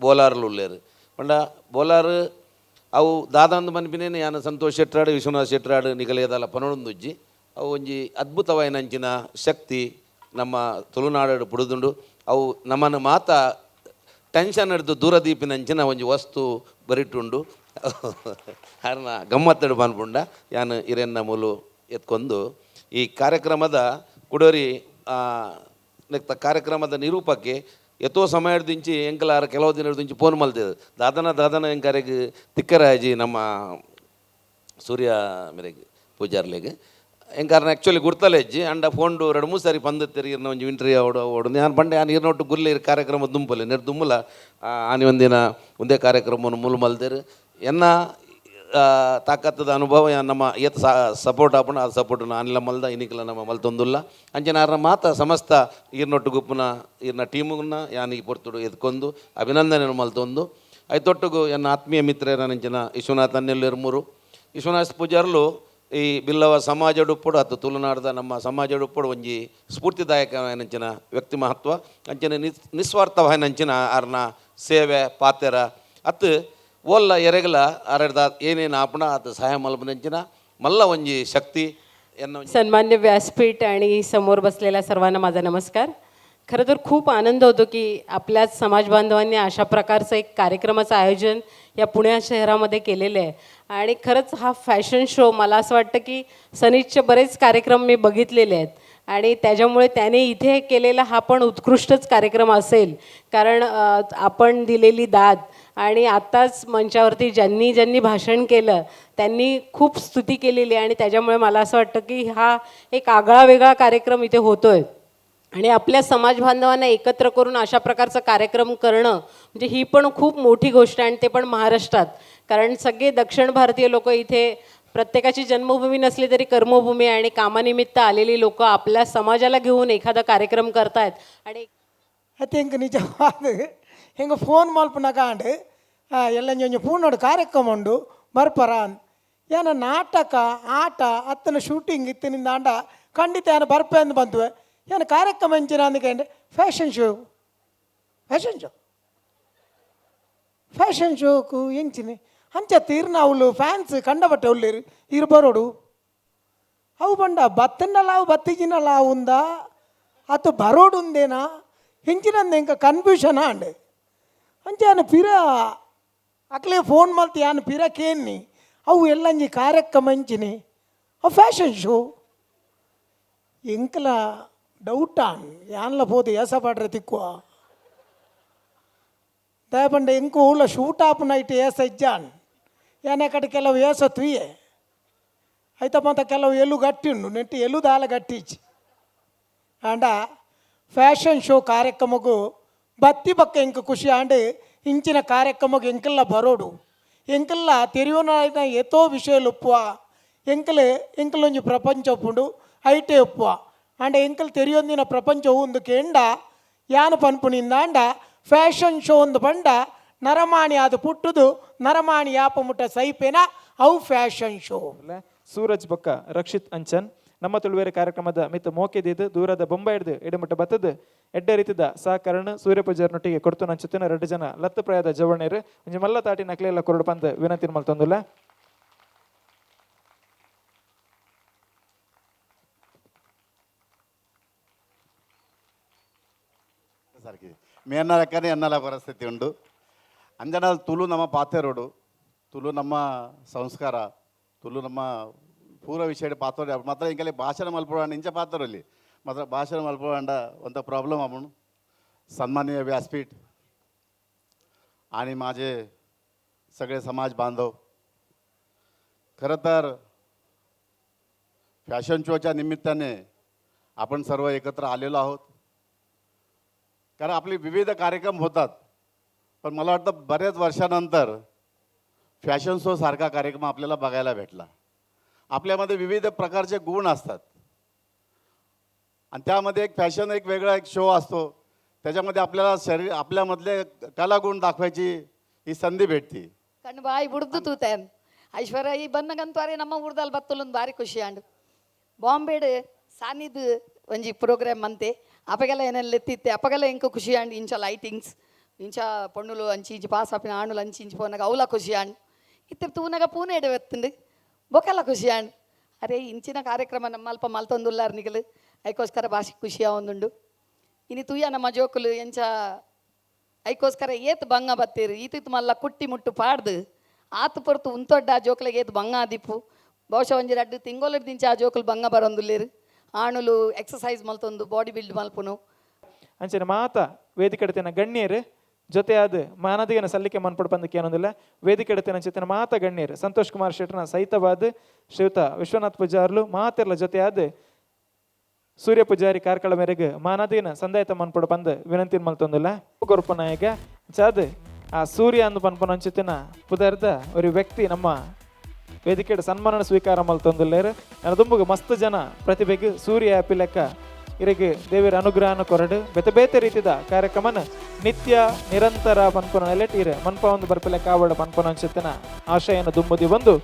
ಬೋಲಾರ್ಲು ಉಳ್ಳೇರು ಪಂಡ ಬೋಲಾರ್ ಅವು ದಾದಾಂದು ಮನ್ಪಿನೇನೆ ಯಾನ ಸಂತೋಷ್ ಶೆಟ್ರಾಡು ವಿಶ್ವನಾಥ್ ಶೆಟ್ರಾಡು ನಿಗಲೇದಲ್ಲ ಪನೊಂದುಜ್ಜಿ ಅವು ಒಂಜಿ ಅದ್ಭುತವಾಯಿನಂಚಿನ ಶಕ್ತಿ ನಮ್ಮ ತುಳುನಾಡು ಪುಡುದುಂಡು. ಅವು ನಮ್ಮನ್ನು ಮಾತ ಟೆನ್ಷನ್ ಹಿಡ್ದು ದೂರದೀಪಿನಂಚಿನ ಒಂಜಿ ವಸ್ತು ಬರಿಟುಂಡು ಅರ್ನ ಗಮ್ಮತ್ತಡು ಪನ್ಪುಂಡ ಯಾನು ಇರೆನ್ನ ಮೂಲು ಎತ್ಕೊಂಡು ಈ ಕಾರ್ಯಕ್ರಮದ ಕುಡೋರಿ ನೆಕ್ತ ಕಾರ್ಯಕ್ರಮದ ನಿರೂಪಕ್ಕೆ ಎತ್ತೋ ಸಮಯದಿಂಚಿ ಎಂಕಲಾರ ಕೆಲವು ದಿನದಿಂಚಿ ಫೋನ್ ಮಲ್ತೇವೆ ದಾದನ ದಾದನ ಎಂಕರೆಗ್ ತಿಕ್ಕರಾಜಿ ನಮ್ಮ ಸೂರ್ಯ ಮೇರೆಗೆ ಪೂಜಾರ್ಲೆಗ್ ಎಂಕಾರನ ಆ್ಯಕ್ಚುಲಿ ಗುರ್ತಲೆ ಹೆಜ್ಜಿ ಅಂಡ ಫೋನ್ಡು ಎರಡು ಮೂರು ಸಾರಿ ಪಂದ ತೆರಿಗಿರ್ನ ಒಂಜಿ ಇಂಟ್ರಿ ಅವಡು ಓಡು ನಾನು ಪಂಡೆ ಆನ್ ಇರ್ನೊಟ್ಟು ಗುಲ್ಲೆ ಇರ್ ಕಾರ್ಯಕ್ರಮ ದುಂಪಲೆ ನೆರ್ ದುಮ್ಮಲ ಆನಿ ಒಂದಿನ ಒಂದೇ ಕಾರ್ಯಕ್ರಮವನ್ನು ಮೂಲ ಮಲ್ದೇರು ಎನ್ನ ತಾಕತ್ತದ ಅನುಭವ ನಮ್ಮ ಏತ್ ಸಪೋರ್ಟ್ ಆಪಣ ಆ ಸಪೋರ್ಟ್ ಅನಿಲ ಮಲ್ದ ಇನಿಕಲ ನಮ್ಮ ಮಲ್ತೊಂದುಲ್ಲ ಅಂಚನೆ ಆರ್ನ ಮಾತ ಸಮಸ್ತ ಈರ್ನೊಟ್ಟು ಗುಪ್ಪುನ ಈರ್ನ ಟೀಮುನ ಯಾನ್ ಈ ಪೊರ್ತುಡು ಎದ್ಕೊಂದು ಅಭಿನಂದನೆ ಮಲ್ತೊಂದು ಐತೊಟ್ಟುಗು ಎನ್ನ ಆತ್ಮೀಯ ಮಿತ್ರರಂಚಿನ ವಿಶ್ವನಾಥ್ ಅನ್ನೆಲ್ಲೂರು ವಿಶ್ವನಾಥ್ ಪೂಜಾರ್ಲು ಈ ಬಿಲ್ಲವ ಸಮಾಜಡುಪ್ಪುಡು ಅತ್ತು ತುಳುನಾಡದ ನಮ್ಮ ಸಮಾಜಡುಪ್ಪುಡು ಒಂಜಿ ಸ್ಫೂರ್ತಿದಾಯಕವಾಯಿನಂಚಿನ ವ್ಯಕ್ತಿ ಮಹತ್ವ ಅಂಚನೆ ನಿಸ್ವಾರ್ಥವಾಯಿನಂಚಿನ ಆರ್ನ ಸೇವೆ ಪಾತೆರ ಅತ್ತು ಓಲ್ಲ ಎರೆಗಲ ಆರೆಡ್ದ ಏನೇನು ಆಪಣ ಆತ ಸಹಾಯ ಮಲ್ಪನಂಚಿನ ಮಲ್ಲ ಒಂಜಿ ಶಕ್ತಿ ಎನ್ನ सन्मान्य व्यासपीठ आणि समोर बसलेल्या सर्वांना माझा नमस्कार. खरं तर खूप आनंद होतो की आपल्याच समाजबांधवांनी अशा प्रकारचं एक कार्यक्रमाचं आयोजन या पुणे शहरामध्ये केलेलं आहे. आणि खरंच हा फॅशन शो मला असं वाटतं की सनीजचे बरेच कार्यक्रम मी बघितलेले आहेत आणि त्याच्यामुळे त्याने इथे केलेला हा पण उत्कृष्टच कार्यक्रम असेल, कारण आपण दिलेली दाद आणि आत्ताच मंचावरती ज्यांनी ज्यांनी भाषण केलं त्यांनी खूप स्तुती केलेली आहे आणि त्याच्यामुळे मला असं वाटतं की हा एक आगळा वेगळा कार्यक्रम इथे होतो आहे आणि आपल्या समाजबांधवांना एकत्र करून अशा प्रकारचा कार्यक्रम करणं म्हणजे ही पण खूप मोठी गोष्ट आहे आणि ते पण महाराष्ट्रात, कारण सगळे दक्षिण भारतीय लोकं इथे प्रत्येकाची जन्मभूमी नसली तरी कर्मभूमी आहे आणि कामानिमित्त आलेली लोकं आपल्या समाजाला घेऊन एखादा कार्यक्रम करतायत. आणि ಅದು ನಿಜವಾದ ಹೆಂಗೆ ಫೋನ್ ಮಲ್ಪುನಗ ಆಂಡ್ ಎಲ್ಲ ಒಂಜಿ ಪೂನೋಡು ಕಾರ್ಯಕ್ರಮ ಉಂಡು ಬರ್ಪರ ಏನ ನಾಟಕ ಆಟ ಅತ್ತನ ಶೂಟಿಂಗ್ ಇತ್ತಿನಿಂದ ಆಂಡ ಖಂಡಿತ ಏನ ಬರ್ಪೆ ಅಂದ್ ಬಂತುವೆ ಏನ ಕಾರ್ಯಕ್ರಮ ಎಂಚಿನ ಅಂದ್ಕಂಡೆ fashion show fashion show fashion ಶೋಕು ಎಂಚಿನಿ ಅಂಚ ತೀರ್ನ ಅವಳು ಫ್ಯಾನ್ಸ್ ಕಂಡಬಟ್ಟೆ ಉಳ್ಳೇರು ಇರು ಬರೋಡು ಅವು ಬಂಡ ಬತ್ತಂಡಲ ಅವು ಬತ್ತಿಜಿನಲ ಉಂದ ಅತ್ತು ಬರೋಡು ಉಂದೇನಾ ಹೆಂಚಿನಂದ ಎಂಕ ಕನ್ಫ್ಯೂಷನ್ ಆಂಡ್ ಅಂಚ ಯಾನ್ ಪಿರ ಅಕ್ಲೆ ಫೋನ್ ಮಲ್ತಿ ಯಾನ್ ಪಿರ ಕೇನ್ನಿ ಅವು ಎಲ್ಲಂಜಿ ಕಾರ್ಯಕ್ರಮ ಎಂಚಿನಿ ಅವು ಫ್ಯಾಷನ್ ಶೋ ಎಂಕಲ ಡೌಟ್ ಆನ್ ಯಾನ್ಲ ಪೋದು ಏಸ ಪಾಡ್ರೆ ತಿಕ್ಕುವ ದಯಪಂಡ ಎಂಕು ಉಲ್ಲ ಶೂಟ್ ಆಪುನ ಐಟ್ ಏಸ ಇಜ್ಜಾನ್ ಯಾನೆ ಕಡೆ ಕೆಲವು ಏಸ ತುಯ್ಯೆ ಐತಪ್ಪ ಅಂತ ಕೆಲವು ಎಲು ಗಟ್ಟಿ ಉಂಡು ನೆಟ್ಟು ಎಲು ದಾಲ ಗಟ್ಟಿಚ್ಚಿ ಆಂಡ ಫ್ಯಾಷನ್ ಶೋ ಕಾರ್ಯಕ್ರಮಕ್ಕೂ ಬತ್ತಿ ಬಕ್ಕ ಎಂಕ ಖುಷಿ ಆಂಡ್ ಇಂಚಿನ ಕಾರ್ಯಕ್ರಮಕ್ಕೆ ಎಂಕೆಲ್ಲ ಬರೋಡು ಎಂಕೆಲ್ಲ ತೆರಿಯೋನ ಏತೋ ವಿಷಯలు ಒಪ್ಪುವ ಎಂಕಲ್ ಎಂಕಲೊಂಜಿ ಪ್ರಪಂಚ ಒಪ್ಪುಂಡು ಐಟೆ ಒಪ್ಪುವ ಆಂಡ ಎಂಕಲ್ ತೆರಿಯೊಂದಿನ ಪ್ರಪಂಚ ಒಂದು ಕೇಂಡ ಯಾನು ಪನ್ಪುನಿಂದ ಆಂಡ ಫ್ಯಾಷನ್ ಶೋ ಒಂದು ಪಂಡ ನರಮಾಣಿ ಅದು ಪುಟ್ಟುದು ನರಮಾಣಿ ಯಾಪ ಮುಟ್ಟ ಸೈಪೇನ ಅವು ಫ್ಯಾಷನ್ ಶೋ. ಸೂರಜ್ ಬೊಕ್ಕ ರಕ್ಷಿತ್ ಅಂಚನ್ ನಮ್ಮ ತುಳುವೇರೆ ಕಾರ್ಯಕ್ರಮದ ಮಿತ್ತ ಮೋಕೆದಿದ್ದು ದೂರದ ಬೊಂಬೈ ಹಿಡ್ದು ಎಡಮುಟ್ಟ ಬತ್ತದು ಎಡ್ಡೆ ರೀತಿದ ಸಹಕರಣ ಸೂರ್ಯಪೂಜಾರ್ನೊಟ್ಟಿಗೆ ಕೊಡ್ತು ನಂಚುತ್ತಿನ ಎರಡು ಜನ ಲತ್ತ ಪ್ರಾಯದ ಜವಣೇರು ಒಂಜಿ ಮಲ್ಲ ತಾಟಿ ನಕ್ಲೆಲ್ಲ ಕೊರಡು ಪಂದ್ ವಿನಂತಿ ಮಲ್ತೊಂದುಲ್ಲ. ಸಾರ್ಕಿ ಮೇನ್ನರಕ್ಕನೆ ಎನ್ನಲ ಪರಿಸ್ಥಿತಿ ಉಂಡು ಅಂಜನಾಲ್ ತುಳು ನಮ್ಮ ಪಾತೆರೋಡು ತುಳು ನಮ್ಮ ಸಂಸ್ಕಾರ ತುಳು ನಮ್ಮ ಪೂರ ವಿಷಯ ಪಾತ್ರ ಮಾತ್ರ ಇಂಕಲೆ ಭಾಷಣ ಮಲ್ಪೋಣ ಇಂಚ ಪಾತ್ರರಲ್ಲಿ ಮಾತ್ರ ಭಾಷಣ ಮಲ್ಪೋಂಡ ಒಂತ ಪ್ರಾಬ್ಲಮ್ ಆಪುಂಡು. सन्माननीय व्यासपीठ आणि माझे सगळे समाज बांधव, खरं तर फॅशन शोच्या निमित्ताने आपण सर्व एकत्र आलेलो आहोत, कारण आपले विविध कार्यक्रम होतात, पण मला वाटतं बऱ्याच वर्षानंतर फॅशन शो सारखा कार्यक्रम आपल्याला बघायला भेटला. आपल्यामध्ये विविध प्रकारचे गुण असतात आणि त्यामध्ये एक फॅशन एक वेगळा एक शो असतो, त्याच्यामध्ये आपल्याला शरीर आपल्यामधले कलागुण दाखवायची ही संधी भेटते. ಕಣ್ಣು ಬಾಯಿ ಬುಡ್ದು ತೂತೇನ್ ಐಶ್ವರ್ಯ ಈ ಬನ್ನಗಂತವಾರೆ ನಮ್ಮ ಊರ್ದಲ್ಲಿ ಬತ್ತಲೊಂದು ಭಾರಿ ಖುಷಿ ಆಂಡ್. ಬಾಂಬೆಡ್ ಸಾನಿದ್ ಒಂಜಿ ಪ್ರೋಗ್ರಾಮ್ ಅಂತೆ ಅಪಗೆಲ್ಲ ಏನೆಲ್ಲ ಎತ್ತಿತ್ತೆ ಅಪಗೆಲ್ಲ ಎಂಕ ಖುಷಿ ಆಂಡ್. ಇಂಚ ಲೈಟಿಂಗ್ಸ್ ಇಂಚ ಪೊಣ್ಣುಲು ಅಂಚಿ ಇಂಚಿ ಪಾಸ್ ಆಪಿನ ಆಣುಲು ಅಂಚಿ ಇಂಚಿ ಪೋನಾಗ ಅವಲ ಖುಷಿ ಆಂಡ್. ಇತ್ತೆ ತೂನಾಗ ಪೂನೆ ಎಡವೆತ್ತುಂಡು ಬೊಕೆಲ್ಲ ಖುಷಿ ಆಂಡ್. ಅರೆ ಇಂಚಿನ ಕಾರ್ಯಕ್ರಮ ನಮ್ಮ ಅಲ್ಪ ಮಲ್ತೊಂದುಲ್ಲಾರ್ ನಿಗಲು ಐಕೋಸ್ಕರ ಭಾಷೆ ಖುಷಿ ಆವೊಂದುಂಡು. ಇನಿ ತೂಯ ನಮ್ಮ ಜೋಕುಲು ಎಂಚ ಐಕೋಸ್ಕರ ಏತ್ ಬಂಗ ಬತ್ತೀರು ಈತಿತ್ತು ಮಲ್ಲ ಕುಟ್ಟಿ ಮುಟ್ಟು ಪಾಡ್ದು ಆತು ಪೊರ್ತು ಉಂತೊಡ್ಡ ಆ ಜೋಕುಲಿಗೆ ಏತ್ ಬಂಗ ಆದಿಪ್ಪು. ಬಹುಶಃ ಒಂಜಿ ರಡ್ಡು ತಿಂಗೊಲುಡ್ ದಿಂಚ ಆ ಜೋಕುಲು ಬಂಗ ಬರೊಂದುಲ್ಲೇರು. ಆಣುಲು ಎಕ್ಸಸೈಸ್ ಮಲ್ತೊಂದು ಬಾಡಿ ಬಿಲ್ಡ್ ಮಲ್ಪುನು. ಅಂಚನೆ ಮಾತ ವೇದಿಕೆಡತಿನ ಗಣ್ಯರು ಜೊತೆಯಾದ ಮಾನದಿಗನ ಸಲ್ಲಿಕೆ ಮನ್ಪಡು ಪಂದಕ್ಕೆ ಏನೊಂದಿಲ್ಲ. ವೇದಿಕೆಡತಿನ ಚಿತ್ತಿನ ಮಾತ ಗಣ್ಯರು ಸಂತೋಷ್ ಕುಮಾರ್ ಶೆಟ್ಟರ್ನ ಸಹಿತವಾದ ಶ್ರೀಯುತ ವಿಶ್ವನಾಥ್ ಪೂಜಾರ್ಲು ಮಾತೆರ್ಲ ಜೊತೆಯಾದ ಸೂರ್ಯ ಪೂಜಾರಿ ಕಾರ್ಕಳ ಮೇರೆಗೆ ಮಾನದಿನ ಸಂದಾಯತ ಮನ್ಪಡು ಪಂದ ವಿನಂತಿ ಮಲ್ತೊಂದಿಲ್ಲ. ಗೊರ್ಪ ನಾಯಕ ಚಾದ್ ಆ ಸೂರ್ಯ ಅಂದು ಪನ್ಪನಂಚಿತ್ತಿನ ಪುದರ್ದ ಒಂದು ವ್ಯಕ್ತಿ ನಮ್ಮ ವೇದಿಕೆ ಸನ್ಮಾನ ಸ್ವೀಕಾರ ಮಲ್ತೊಂದಿಲ್ಲೇರು. ನನ್ನ ದುಂಬುಗ ಮಸ್ತ್ ಜನ ಪ್ರತಿಭೆಗೆ ಸೂರ್ಯ ಪಿಲೆಕ್ಕ ಇರೆಗೆ ದೇವರ ಅನುಗ್ರಹನ ಕೊರಡು ಬೇತೆ ಬೇತೆ ರೀತಿದ ಕಾರ್ಯಕ್ರಮನ ನಿತ್ಯ ನಿರಂತರ ಪನ್ಪನ ನೆಲೆಟ್ ಇರೆ ಮನ್ಪ ಒಂದು ಬರ್ಪಿಲೆ ಕಾವಡ ಪನ್ಪನಂಚಿತ್ತಿನ ಆಶಯನ ದುಂಬುದಿ ಬಂದು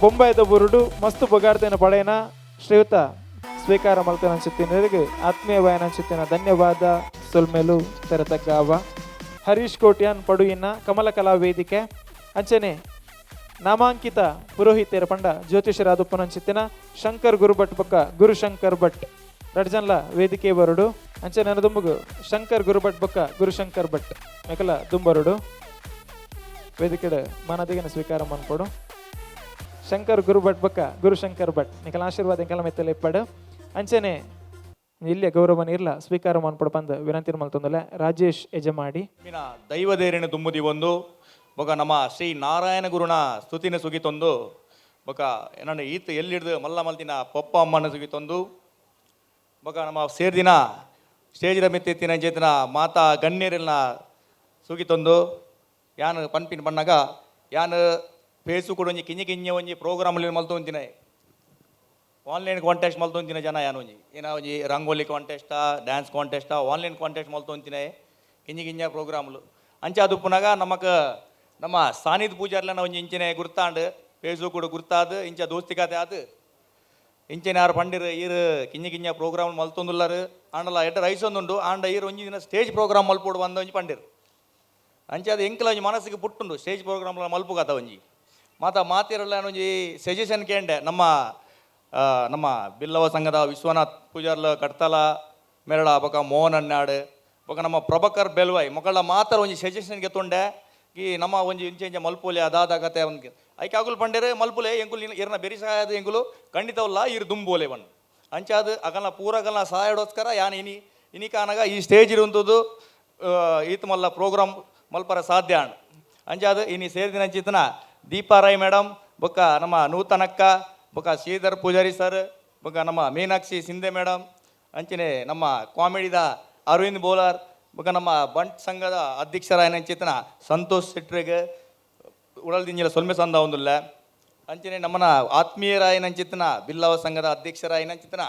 ಬೊಂಬಾಯ್ದ ಬುರುಡು ಮಸ್ತ್ ಬೊಗಾರ್ದೆನ ಪಡೆಯನ ಶ್ರೀಯುತ ಸ್ವೀಕಾರ ಮಲ್ತನಂಚಿತ್ತಿನರಿಗೆ ಆತ್ಮೀಯ ವಾಯನಂಚಿತ್ತಿನ ಧನ್ಯವಾದ ಸೊಲ್ಮೆಲು ತೆರತಗ್ಗಾವ. ಹರೀಶ್ ಕೋಟ್ಯಾನ್ ಪಡುಯಿನ ಕಮಲ ಕಲಾ ವೇದಿಕೆ ಅಂಚನೆ ನಾಮಾಂಕಿತ ಪುರೋಹಿತೆರ ಪಂಡ ಜ್ಯೋತಿಷರಾದುಪ್ಪನಂಚಿತ್ತಿನ ಶಂಕರ್ ಗುರುಭಟ್ ಬೊಕ್ಕ ಗುರುಶಂಕರ್ ಭಟ್ ರಡ್ಜನ್ಲ ವೇದಿಕೆ ಬರುಡು. ಅಂಚನೆ ದುಂಬುಗು ಶಂಕರ್ ಗುರುಭಟ್ ಬೊಕ್ಕ ಗುರುಶಂಕರ್ ಭಟ್ ಮೆಕಲ ದುಂಬರುಡು ವೇದಿಕೆಡ್ ಮಾನದಿಗನ ಸ್ವೀಕಾರ ಮನ್ಪೊಡು. ಶಂಕರ್ ಗುರುಭಟ್ ಬೊಕ್ಕ ಗುರುಶಂಕರ್ ಭಟ್ ನಿಕಲ ಆಶೀರ್ವಾದ ಎಂಕಲ ಮೆತ್ತಲೆ ಇಪ್ಪಡು. ಅಂಚನೆ ಇಲ್ಲಿಯ ಗೌರವ ನೀರ್ಲ ಸ್ವೀಕಾರ ಮನ್ಪೊಡು ಪಂದ್ ವಿನಂತಿ ಮಲ್ತೊಂದಲ್ಲ ರಾಜೇಶ್ ಯಜಮಾಡಿ. ದೈವದೇರಿನ ದುಂಬುದಿ ಒಂದು ಬೊಕ ನಮ್ಮ ಶ್ರೀ ನಾರಾಯಣ ಗುರುನ ಸ್ತುತಿನ ಸುಗಿತೊಂದು ಬೊಕ ನನ್ನ ಈತ ಎಲ್ಲಿಡ್ದು ಮಲ್ಲ ಮಲ್ತಿನ ಪಪ್ಪ ಅಮ್ಮನ ಸುಗಿತೊಂದು ಬೊಕ ನಮ್ಮ ಸೇರ್ದಿನ ಸ್ಟೇಜಿದ ಮಿತ್ತಿತ್ತಿನ ಚೇತನ ಮಾತಾ ಗಣ್ಯರೆಲ್ಲ ಸುಗಿತೊಂದು ಯಾನು ಪನ್ಪಿನ ಬಣ್ಣಗ ಯಾನು ಫೇಸು ಕೂಡ ಒಂಜಿ ಕಿಂಜಿ ಕಿಂಜ ಒಂಜಿ ಪ್ರೋಗ್ರಾಮ್ ಮಲ್ತೊಂತಿನ ಆನ್ಲೈನ್ ಕಾಂಟೆಸ್ಟ್ ಮಲ್ತೊಂತಿನ ಜನ ಯಾನು ಒಂಜಿ ಏನ ಒಂಜಿ ರಂಗೋಲಿ ಕಾಂಟೆಸ್ಟಾ ಡ್ಯಾನ್ಸ್ ಕಾಂಟೆಸ್ಟಾ ಆನ್ಲೈನ್ ಕಾಂಟೆಸ್ಟ್ ಮಲ್ತೊಂತಿನ ಕಿಂಜಿ ಕಿಂಜ ಪ್ರೋಗ್ರಾಮ್ಲು. ಅಂಚೆ ಅದು ಪುನಗ ನಮಕ್ ನಮ್ಮ ಸಾನಿದ್ ಪೂಜಾರ್ಲನ ಒಂಜಿ ಇಂಚಿನ ಗುರ್ತಾಂಡ್ ಫೇಸು ಕೂಡ ಗುರ್ತಾದ ಇಂಚ ದೋಸ್ತಿ ಕತೆ ಆದು ಇಂಚಿನ ಯಾರು ಪಂಡಿರು ಈರು ಕಿಂಜಿ ಕಿಂಜ ಪ್ರೋಗ್ರಾಮ್ ಮಲ್ತೊಂದುಲ್ಲಾರು ಆಂಡಲ ಎಡ್ಡ ರೈಸ್ ಒಂದುಂಡು ಆಂಡ ಈರು ಒಂಜಿ ದಿನ ಸ್ಟೇಜ್ ಪ್ರೋಗ್ರಾಮ್ ಮಲ್ಪೋಡು ಬಂದ ಒಂಜಿ ಪಂಡಿರು. ಅಂಚೆ ಅದು ಎಂಕಲ ಒಂಜಿ ಮನಸ್ಸಿಗೆ ಪುಟ್ಟುಂಡು ಸ್ಟೇಜ್ ಪ್ರೋಗ್ರಾಮ್ ಮಲ್ಪು ಕಥ ಒಂಜಿ ಮಾತ ಮಾತಿರಲ್ಲ ಒಂಜಿ ಸಜೆಷನ್ ಕೇಂಡೆ ನಮ್ಮ ನಮ್ಮ ಬಿಲ್ಲವ ಸಂಘದ ವಿಶ್ವನಾಥ್ ಪೂಜಾರ್ಲ ಕಡ್ತಲ ಮೆರಳ ಬೊಕ ಮೋಹನ್ ಅನ್ನಾಡು ಬೊಕ ನಮ್ಮ ಪ್ರಭಾಕರ್ ಬೆಲ್ವಾಯ್ ಮೊಕಳ ಮಾತ್ರ ಒಂಜಿ ಸಜೆಷನ್ಗೆ ತೊಂಡೆ ಈ ನಮ್ಮ ಒಂಜಿ ಇಂಚೆ ಇಂಚೆ ಮಲ್ಪುಲೆ ಅದಾದ ಕತೆ ಒಂದು ಐಕೆ ಅಗುಲು ಪಂಡೇರೆ ಮಲ್ಪುಲೆ ಎಂಕುಲು ಇರ್ನ ಬೆರಿ ಸಹಾಯದ ಎಂಕುಲು ಖಂಡಿತವಲ್ಲ ಇರು ದುಂಬೋಲೆ ಬಣ್ಣ ಅಂಚಾದ ಅಗಲ್ನ ಪೂರಗಲ್ನ ಸಹಾಯಡೋಸ್ಕರ ಯಾನ್ ಇನಿ ಇನಿ ಕಾನಾಗ ಈ ಸ್ಟೇಜ್ ಇರುವಂಥದ್ದು ಈತ ಮಲ್ಲ ಪ್ರೋಗ್ರಾಮ್ ಮಲ್ಪರ ಸಾಧ್ಯ ಅಣ್ಣ. ಅಂಚಾದ ಇನಿ ಸೇರಿದಿನ ಅಂಚಿತನ ದೀಪಾ ರಾಯ್ ಮೇಡಮ್ ಬೊಕ್ಕ ನಮ್ಮ ನೂತನಕ್ಕ ಬೊಕ್ಕ ಶ್ರೀಧರ್ ಪೂಜಾರಿ ಸರ್ ಬೊಕ್ಕ ನಮ್ಮ ಮೀನಾಕ್ಷಿ ಸಿಂಧೆ ಮೇಡಮ್ ಅಂಚನೆ ನಮ್ಮ ಕಾಮಿಡಿದ ಅರವಿಂದ್ ಬೋಲಾರ್ ಬೊಕ್ಕ ನಮ್ಮ ಬಂಟ್ ಸಂಘದ ಅಧ್ಯಕ್ಷರಾಯನ ಚೇತನ ಸಂತೋಷ್ ಶೆಟ್ರಿಗೆ ಉಡಲ್ದಿಂಜಿಲ ಸೊಲ್ಮೆ ಸಂದ ಒಂದುಲ್ಲ. ಅಂಚನೆ ನಮ್ಮನ ಆತ್ಮೀಯರಾಯನ ಚೇತನ ಬಿಲ್ಲವ ಸಂಘದ ಅಧ್ಯಕ್ಷರಾಯನ ಚೇತನ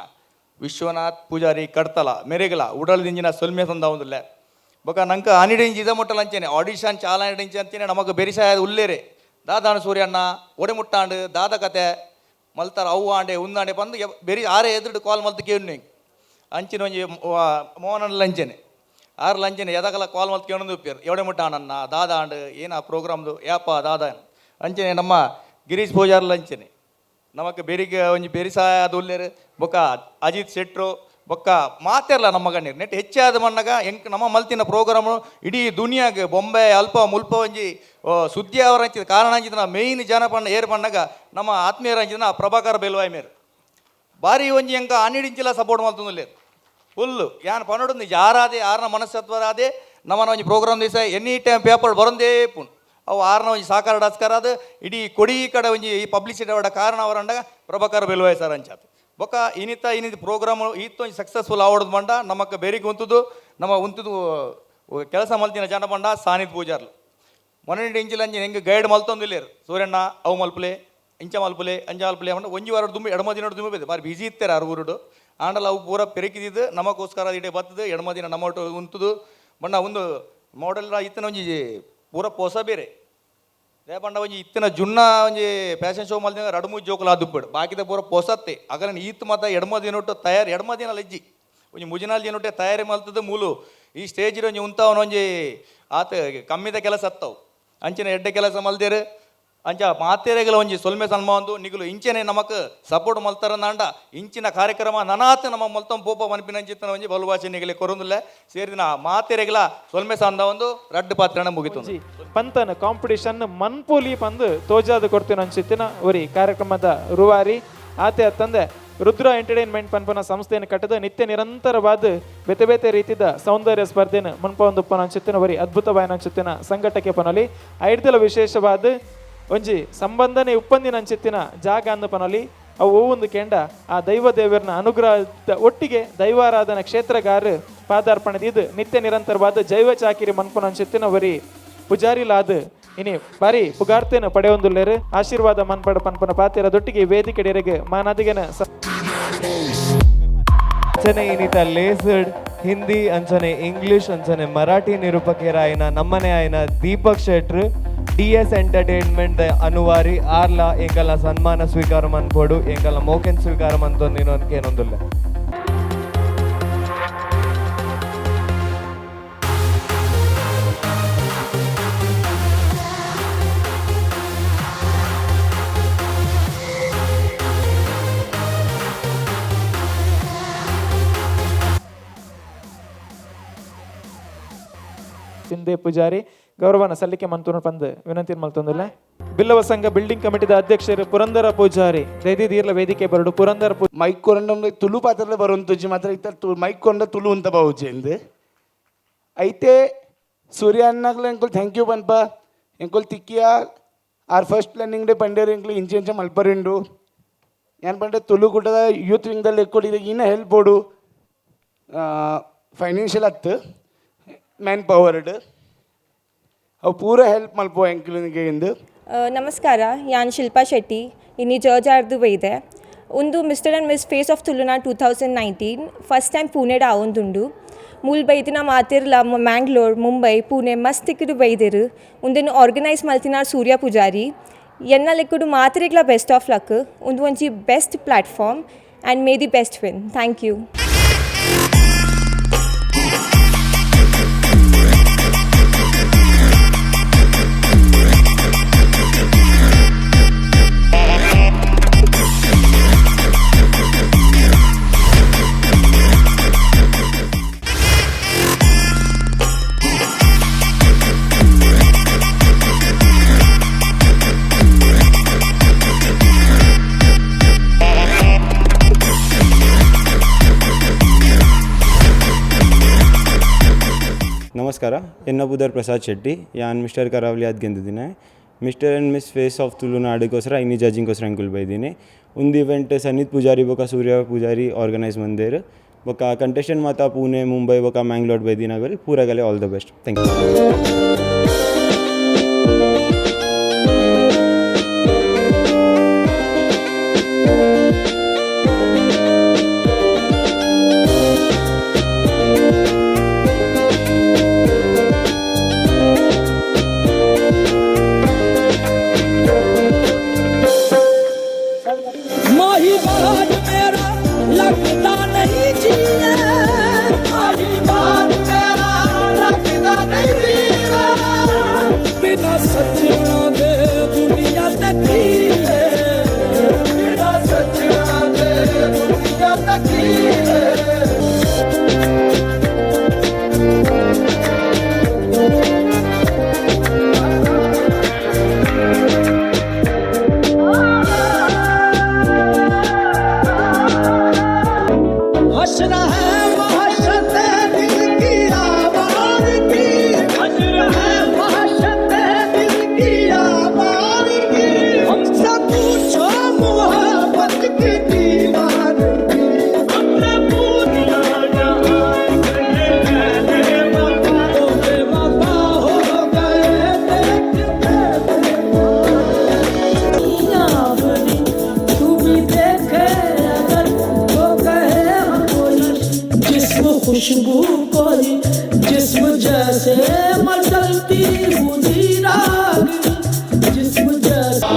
ವಿಶ್ವನಾಥ್ ಪೂಜಾರಿ ಕಡ್ತಲ ಮೆರೆಗಲ ಉಡಲ್ದಿಂಜಿನ ಸೊಲ್ಮೆ ಸಂದ ಒಂದುಲ್ಲ. ಬೊಕ್ಕ ನಂಗೆ ಅನಿಡಿಂಜಿ ಇದ ಮುಟ್ಟಲ ಅಂಚನೆ ಆಡಿಷನ್ ಚಾಲ ಅನಿಡಿಂಚಿ ಅಂಚನೆ ನಮಗೆ ಬೆರಿಸಾಯದ ಉಲ್ಲೇರೆ ದಾದಾನ ಸೂರ್ಯಣ್ಣ ಒಡೆ ಮುಟ್ಟಾಂಡು ದಾದ ಕತೆ ಮಲ್ತಾರ ಅವು ಆಂಡೆ ಉಂದಾಂಡೆ ಬಂದು ಬೆರಿ ಆರೆ ಎದುರು ಕಾಲ್ ಮಲ್ತು ಕೇಳಿ ಅಂಚಿನ ಒಂಜಿ ಮೋಹನನ್ ಲಂಚನೆ ಆರು ಲಂಚನೆ ಎದಗಲ ಕಾಲ್ ಮಲ್ತು ಕೇಳೊಂದು ಉಪ್ಪಿಯರು ಎವಡೆ ಮುಟ್ಟಾಣನ್ನ ದಾದಾಂಡು ಏನು ಆ ಪ್ರೋಗ್ರಾಮ್ದು ಯಾಪ ದಾದ ಅಂಚನೆ ನಮ್ಮ ಗಿರೀಶ್ ಪೂಜಾರ್ ಲಂಚನೆ ನಮಕ್ ಬೆರಿಗೆ ಒಂಜಿ ಬೆರಿಸಾಯ ಅದು ಉಲ್ಲೇರು ಬೊಕ್ಕ ಅಜಿತ್ ಶೆಟ್ರು ಬೊಕ್ಕ ಮಾತಿರಲ್ಲ ನಮ್ಮ ಗಣ್ಯರು ನೆಟ್ ಹೆಚ್ಚಾದ ಮಣ್ಣಾಗ ಎಂಕ್ ನಮ್ಮ ಮಲ್ತಿನ ಪ್ರೋಗ್ರಾಮು ಇಡೀ ದುನಿಯಾಗ ಬೊಂಬೆ ಅಲ್ಪ ಮುಲ್ಪ ಒಂಜಿ ಸುದ್ದಿ ಅವರ ಹಂಚಿದ ಕಾರಣ ಹಂಚಿದ ಮೇಯ್ನ್ ಜನ ಪಣ್ಣ ಏರ್ ಪಣ್ಣಾಗ ನಮ್ಮ ಆತ್ಮೀಯರ ಹಂಚಿದ ಪ್ರಭಾಕರ್ ಬೆಲ್ವಾಯ್ ಮೇರು ಬಾರಿ ಒಂಜಿ ಎಂಕ ಅನ್ನಿಡಿಂಚಿಲ ಸಪೋರ್ಟ್ ಮಲ್ತೊಂದುಲ್ಲೇರು ಫುಲ್ಲು ಯಾನ್ ಪನ್ನೊಡು ನಿಜ ಆರಾದೆ ಆರನ ಮನಸ್ಸತ್ವರಾದೆ ನಮ್ಮನ ಒಂಜಿ ಪ್ರೋಗ್ರಾಮ್ ದಿವಸ any time paper ಬರೊಂದೇ ಪುಣ್ ಅವು ಆರನ ಒಂಜಿ ಸಾಕಾರ ಡಸ್ಕರ ಅದು ಇಡೀ ಕೊಡಿ ಕಡೆ ಒಂಜಿ ಈ ಪಬ್ಲಿಸಿಟಿ ಅವಡ ಕಾರಣ ಅವರಂಡಾಗ ಪ್ರಭಾಕರ್ ಬೆಲ್ವಾಯ್ ಸರ್ ಅಂಚಾತು. ಬೊಕ್ಕ ಇನ್ನಿತ ಇನ್ನಿತ ಪ್ರೋಗ್ರಾಮ್ ಈತ ಒಂಜಿ ಸಕ್ಸಸ್ಫುಲ್ ಆವಡದು ಬಂಡ ನಮಕ್ ಬೇರಿಗೆ ಉಂತುದು ನಮ್ಮ ಉಂತುದು ಕೆಲಸ ಮಲ್ತಿನ ಜನ ಬಂಡ ಸಾನಿದ್ ಪೂಜಾರ್ಲು ಮೊನ್ನೆ ಇಂಚಿಲ ಅಂಚಿನ ಹೆಂಗೆ ಗೈಡ್ ಮಲ್ತೊಂದಿಲ್ಲೇರು ಸೂರ್ಯಣ್ಣ ಅವು ಮಲ್ಪುಲೆ ಇಂಚ ಮಲ್ಪುಲೆ ಅಂಚ ಮಲ್ಪುಲೆ ಅಂಡ ಒಂಜಿ ವಾರ ದುಂಬಿ ಎಡಮ ದಿನ ದುಂಬಿ ಬೇಕು ಬಾರಿ ಬಿಜಿ ಇತ್ತಾರೆ ಆರು ಊರುಡು ಆಂಡಲ ಅವು ಪೂರ ಪೆರಕಿದ್ದು ನಮಗೋಸ್ಕರ ಇಡೇ ಬತ್ತದು ಎಡಮ ದಿನ ನಮ್ಮ ಉಂತುದು ಬಣ್ಣ ಒಂದು ಮಾಡೆಲ್ ಇತ್ತನ ಒಂಜಿ ಪೂರ ಪೊಸ ಬೇರೆ ರೇಪಂಡ ಒಂಜಿ ಇತ್ತಿನ ಜುನ್ನ ಒಂಜಿ ಫ್ಯಾಷನ್ ಶೋ ಮಲ್ದಿನ ರಡು ಮೂಜಿ ಜೋಕುಲು ಆದುಪ್ಪಡು ಬಾಕಿದ ಪೂರ ಪೊಸತ್ತೆ ಅಗಲ ಈತ್ ಮಾತ ಎಡಮ ದಿನೊಟ್ಟು ತಯಾರಿ ಎಡಮ ದಿನ ಲಜ್ಜಿ ಒಂಜಿ ಮುಜಿನಾಲ್ ದಿನೊಟ್ಟೆ ತಯಾರಿ ಮಲ್ತದ ಮೂಲು ಈ ಸ್ಟೇಜ್ ಒಂಜಿ ಉಂತಾವನ ಒಂಜಿ ಆತ ಕಮ್ಮಿದ ಕೆಲಸ ಅತ್ತವು ಅಂಚಿನ ಎಡ್ಡೆ ಕೆಲಸ ಮಲ್ದೇರು ಅಂಚ ಮಾತೆರೆಗಳ ಒಂಜಿ ಸೊಲ್ಮೆ ಸನ್ಮಾಂದು ನಿಗುಲು ಇಂಚನೆ ನಮಕ್ ಸಪೋರ್ಟ್ ಮಲ್ತಾರಂದಾಂಡ ಇಂಚಿನ ಕಾರ್ಯಕ್ರಮ ನನಾತ್ ನಮ್ಮ ಮಲ್ತಂ ಪೋಪ ಮನ್ಪಿನಂಚಿತ್ತನ ಒಂಜಿ ಬಲುಭಾಷೆ ನಿಗಲೆ ಕೊರೊಂದುಲ್ಲ ಸೇರಿದಿನ ಮಾತೆರೆಗಳ ಸೊಲ್ಮೆ ಸಂದ ಒಂದು ರಡ್ಡು ಪಾತ್ರನ ಮುಗಿತು. ಪಂತನ ಕಾಂಪಿಟಿಷನ್ ಮನ್ಪೋಲಿ ಪಂದು ತೋಜಾದ ಕೊಡ್ತೀನ ಅನ್ಸಿತ್ತಿನ ಒರಿ ಕಾರ್ಯಕ್ರಮದ ರೂವಾರಿ ಆತೆ ಅತ್ತಂದೆ ರುದ್ರ ಎಂಟರ್ಟೈನ್ಮೆಂಟ್ ಪನ್ಪನ ಸಂಸ್ಥೆಯನ್ನು ಕಟ್ಟದ ನಿತ್ಯ ನಿರಂತರವಾದ ಬೇತೆ ಬೇತೆ ರೀತಿದ ಸೌಂದರ್ಯ ಸ್ಪರ್ಧೆನ ಮುನ್ಪ ಒಂದು ಉಪ್ಪನ ಬರಿ ಅದ್ಭುತವಾಯನಂಚಿತ್ತಿನ ಸಂಘಟಕೆ ಪನೊಲಿ ಐಡ್ದಲ ವಿಶೇಷವಾದ ಒಂಜಿ ಸಂಬಂಧನೆ ಉಪ್ಪಂದಿನಂಚಿತ್ತಿನ ಜಾಗ ಅಂದ ಪನೊಲಿ ಅವು ಒಂದು ಕೆಂಡ ಆ ದೈವ ದೇವರನ ಅನುಗ್ರಹದ ಒಟ್ಟಿಗೆ ದೈವಾರಾಧನಾ ಕ್ಷೇತ್ರಗಾರ ಪಾದಾರ್ಪಣೆ ಇದು ನಿತ್ಯ ನಿರಂತರವಾದ ಜೈವ ಚಾಕಿರಿ ಮನ್ಪುನಂಚಿತ್ತಿನ ಬರಿ ಪೂಜಾರಿಲಾದ ಇನಿ ಬಾರಿ ಪುಗಾರ್ತೇನ ಪಡೆಯೊಂದುಲ್ಲೇರು ಆಶೀರ್ವಾದ ಮನ್ಪಡ ಪನ್ಪನ ಪಾತಿರ ದೊಟ್ಟಿಗೆ ವೇದಿಕೆಡೆರೆಗೆ ಮಾನಾದಿಗೆನ ಅಂಚನೆ ಇನ್ನಿತ ಲೇಸಡ್ ಹಿಂದಿ ಅಂಚನೆ ಇಂಗ್ಲಿಷ್ ಅಂಚನೆ ಮರಾಠಿ ನಿರೂಪಕರಾಯಿನ ನಮ್ಮನೆ ಆಯ್ನ ದೀಪಕ್ ಶೆಟ್ರು ಡಿ ಎಸ್ ಎಂಟರ್ಟೈನ್ಮೆಂಟ್ ಅನುವಾರಿ ಆರ್ಲ ಎಂಕಲ್ನ ಸನ್ಮಾನ ಸ್ವೀಕಾರ ಮನ್ಪೋಡು ಎಂಕಲ್ನ ಮೋಕೆನ್ ಸ್ವೀಕಾರ ಮಂತೊಂದಿನ ಏನೊಂದುಲ್ಲ. ಶಿಂದೆ ಪೂಜಾರಿ ಗೌರವನ ಸಲ್ಲಿಕೆ ಮಂತುನ ಪಂದ್ ವಿನಂತಿ ಮಲ್ತೊಂದುಲ್ಲ. ಬಿಲ್ಲವ ಸಂಘ ಬಿಲ್ಡಿಂಗ್ ಕಮಿಟಿದ ಅಧ್ಯಕ್ಷರು ಪುರಂದರ ಪೂಜಾರಿ ದೈದಿದೀರ್ಲ ವೇದಿಕೆ ಬರಡು ಪುರಂದರ ಮೈಕ್ ಕೊಂಡ ತುಳು ಪಾತ್ರ ಬರುವಂತುಜಿ ಮಾತ್ರ ಇತ್ತ ಮೈಕ್ ಕೊಂಡ ತುಳು ಅಂತ ಬಾವುಜಿ ಎಂದ್ ಐತೆ ಸೂರ್ಯ ಅಣ್ಣಗ್ಲ ಎಂಕುಲ್ thank you ಪನ್ಪ ಎಂಕುಲ್ ತಿಕ್ಕಿಯ ಆರ್ ಫಸ್ಟ್ ಪ್ಲಾನಿಂಗ್ ಡೇ ಪಂಡೇರು ಎಂಕ್ಲು ಇಂಚೆ ಇಂಚೆ ಮಲ್ಪರಿಂಡು ಏನ್ ಪಂಡೆ ತುಳು ಕೂಟದ ಯೂತ್ ವಿಂಗ್ದಲ್ಲಿ ಎಕ್ಕೊಡಿ ಇನ್ನ ಹೆಲ್ಪ್ ಬೋಡು ಫೈನಾನ್ಷಿಯಲ್ ಹತ್ತು ಮ್ಯಾನ್ ಪವರ್ಡ್ ಅವು ಪೂರ ಹೆಲ್ಪ್ ಮಲ್ಪೋ ಎಂಕ್ಲಿಗೆ ಇಂದು. ನಮಸ್ಕಾರ, ಯಾನ್ ಶಿಲ್ಪಾ ಶೆಟ್ಟಿ ಇನ್ನಿ ಜರ್ಜ್ ಆರ್ದು ಬೈದೆ ಒಂದು mister and miss face of Tulunad 2019 first time ಪೂನೆಡ್ ಆವೊಂದುಂಡು. ಮೂಲ್ ಬೈದಿನ ಮಾತಿರ್ಲ ಮ್ಯಾಂಗ್ಳೂರ್ ಮುಂಬೈ ಪೂನೆ ಮಸ್ತ್ ತಿಕ್ಕುಡು ಬೈದಿರು. ಉಂದೆನ್ ಆರ್ಗನೈಸ್ ಮಲ್ತಿನಾರ್ ಸೂರ್ಯ ಪೂಜಾರಿ ಎನ್ನ ಲೆಕ್ಕುಡು ಮಾತ್ರೆಗ್ಲ ಬೆಸ್ಟ್ ಆಫ್ ಲಕ್. ಉಂದು ಒಂಜಿ best platform and may the best win. Thank you. ನಮಸ್ಕಾರ, ಎನ್ನ ಬುಧರ್ ಪ್ರಸಾದ್ ಶೆಟ್ಟಿ ಯಾನ್ ಮಿಸ್ಟರ್ ಕರಾವಳಿ ಅದು ಗೆದ್ದಿದ್ದೀನಿ. Mister and miss face of ತುಳುನಾಡಿಗೋಸ್ಕರ ಇನ್ನಿ ಜಡ್ಜಿಂಗ್ಗೋಸ್ಕರ ಅಂಕುಲ್ ಬೈದೀನಿ. ಒಂದು ಇವೆಂಟ್ ಸನ್ನಿತ್ ಪೂಜಾರಿ ಬೊಕ ಸೂರ್ಯ ಪೂಜಾರಿ ಆರ್ಗನೈಸ್ ಮಂದೇರು ಬೊಕ ಕಂಟೆಸ್ಟೆಂಟ್ ಮಾತ ಪೂನೆ ಮುಂಬೈ ಬೊಕ Mangalore ಬೈದಿನಾಗಲಿ ಪೂರಗಲೆ all the best. Thank you. खुशबू कोई जिस्म जैसे मचलती हुई राग जिस्म जैसे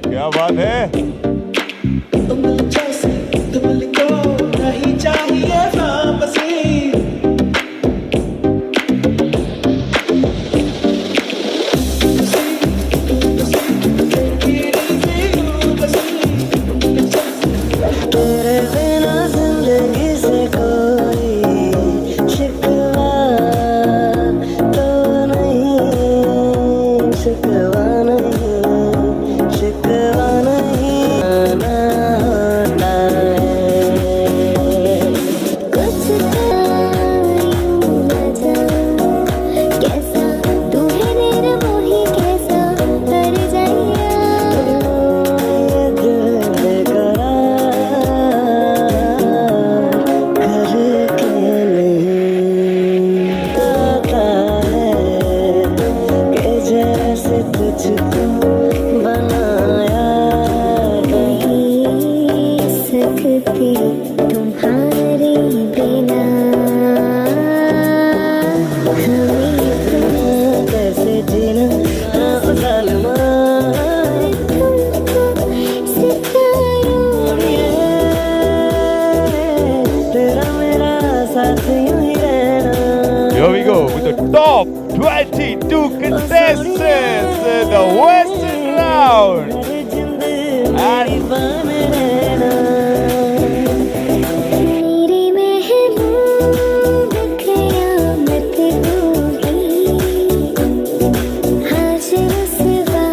क्या बात है। तुम जैसे तुमको नहीं चाहिए वापसी। Here we go with the top 22 contestants in the Western round. And मेरी महबूब क़यामत होगी हाजिर रुसवा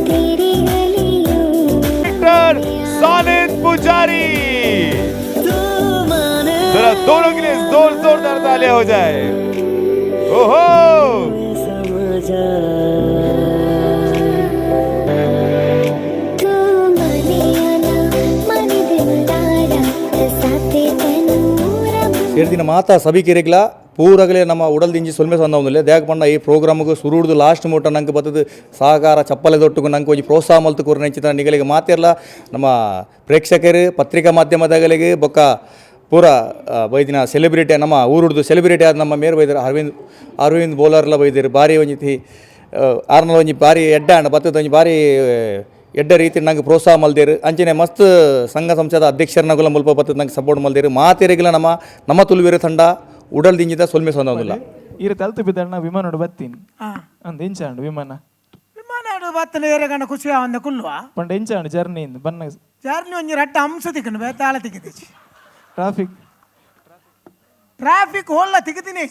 तेरी गलियों Director Sanit Pujari. जरा दोनों के लिए जोर जोरदार तालियां हो जाए। ओहो, तू माने या ना माने दिल तारा साथे तैनू रब ಸೇರ್ದಿನ ಮಾತಾ ಸಭಿಕೆರೆಗ್ಲ ಪೂರಗಲೇ ನಮ್ಮ ಉಡಲ್ದಿಂಜಿ ಸೊಲ್ಮೆ ಸಂದವೊಂದುಲ್ಲೆ ದಾಯೆ ಪಂಡ ಈ ಪ್ರೋಗ್ರಾಮ್ಗ್ ಸುರುಡ್ದು ಲಾಸ್ಟ್ ಮುಟ್ಟ ನಂಕ್ ಬತ್ತುದು ಸಹಕಾರ ಚಪ್ಪಲೆ ದೊಟ್ಟುಗು ನಂಕ್ ಒಂಜಿ ಪ್ರೋತ್ಸಾಹ ಮಲ್ತ್ ಕೊರ್ನ ನಿಗಲಿಗೆ ಮಾತೆರ್ಲ ನಮ್ಮ ಪ್ರೇಕ್ಷಕರು ಪತ್ರಿಕಾ ಮಾಧ್ಯಮದಗಲಿಗೆ ಬೊಕ್ಕ ಪೂರ ಬೈದಿನ ಸೆಲೆಬ್ರಿಟಿ ನಮ್ಮ ಊರುಡ್ದು ಸೆಲೆಬ್ರಿಟಿ ಆದ ನಮ್ಮ ಮೇರ್ ಬೈದರು ಅರವಿಂದ್ ಅರವಿಂದ್ ಬೋಲರ್ಲ ಬೈದರು ಬಾರಿ ಒಂಜಿ ಆರ್ನಲ ಒಂಜಿ ಬಾರಿ ಎಡ್ಡೆ ಆಂಡ ಬತ್ತದ ಒಂಜಿ ಬಾರಿ ಎಡ್ಡೆ ರೀತಿ ನಂಗೆ ಪ್ರೋತ್ಸಾಹ ಮಲ್ದೇರು. ಅಂಚನೆ ಮಸ್ತ್ ಸಂಘ ಸಂಸ್ಥೆದ ಅಧ್ಯಕ್ಷರನಗುಲ ಮುಲ್ಪ ಬತ್ತದ ನಂಗೆ ಸಪೋರ್ಟ್ ಮಲ್ದೇರು. ಮಾತೆರೆಗ್ಲ ನಮ್ಮ ನಮ್ಮ ತುಳುವೆರು ತಂಡ ಉಡಲ್ ದಿಂಜಿದ ಸೊಲ್ಮೆ ಸಂದೊಂದುಲ್ಲ. ಈರು ತಲ್ತು ಬಿದ್ದಣ್ಣ ವಿಮಾನೋಡು ಬತ್ತೀನಿ ಅಂದ್ ಎಂಚಾಂಡು ವಿಮಾನ ವಿಮಾನ ಬತ್ತನ ಏರೆಗಣ್ಣ ಖುಷಿ ಆವಂದ ಕುಲ್ಲುವ ಪಂಡ ಎಂಚಾಂಡು ಜರ್ನಿ ಇಂದು ಬನ್ನ ಜರ್ನಿ ಒಂಜಿ ರಟ್ಟ ಅಂಶ ತಿಕ್ಕನು ಬೇತಾಳ ತಿಕ್ಕಿದಿಚ್ಚಿ ಟ್ರಾಫಿಕ್ ಟ್ರಾಫಿಕ್ ಹೋಲ್ಲ ತಿಕ್ಕಿದಿನಿ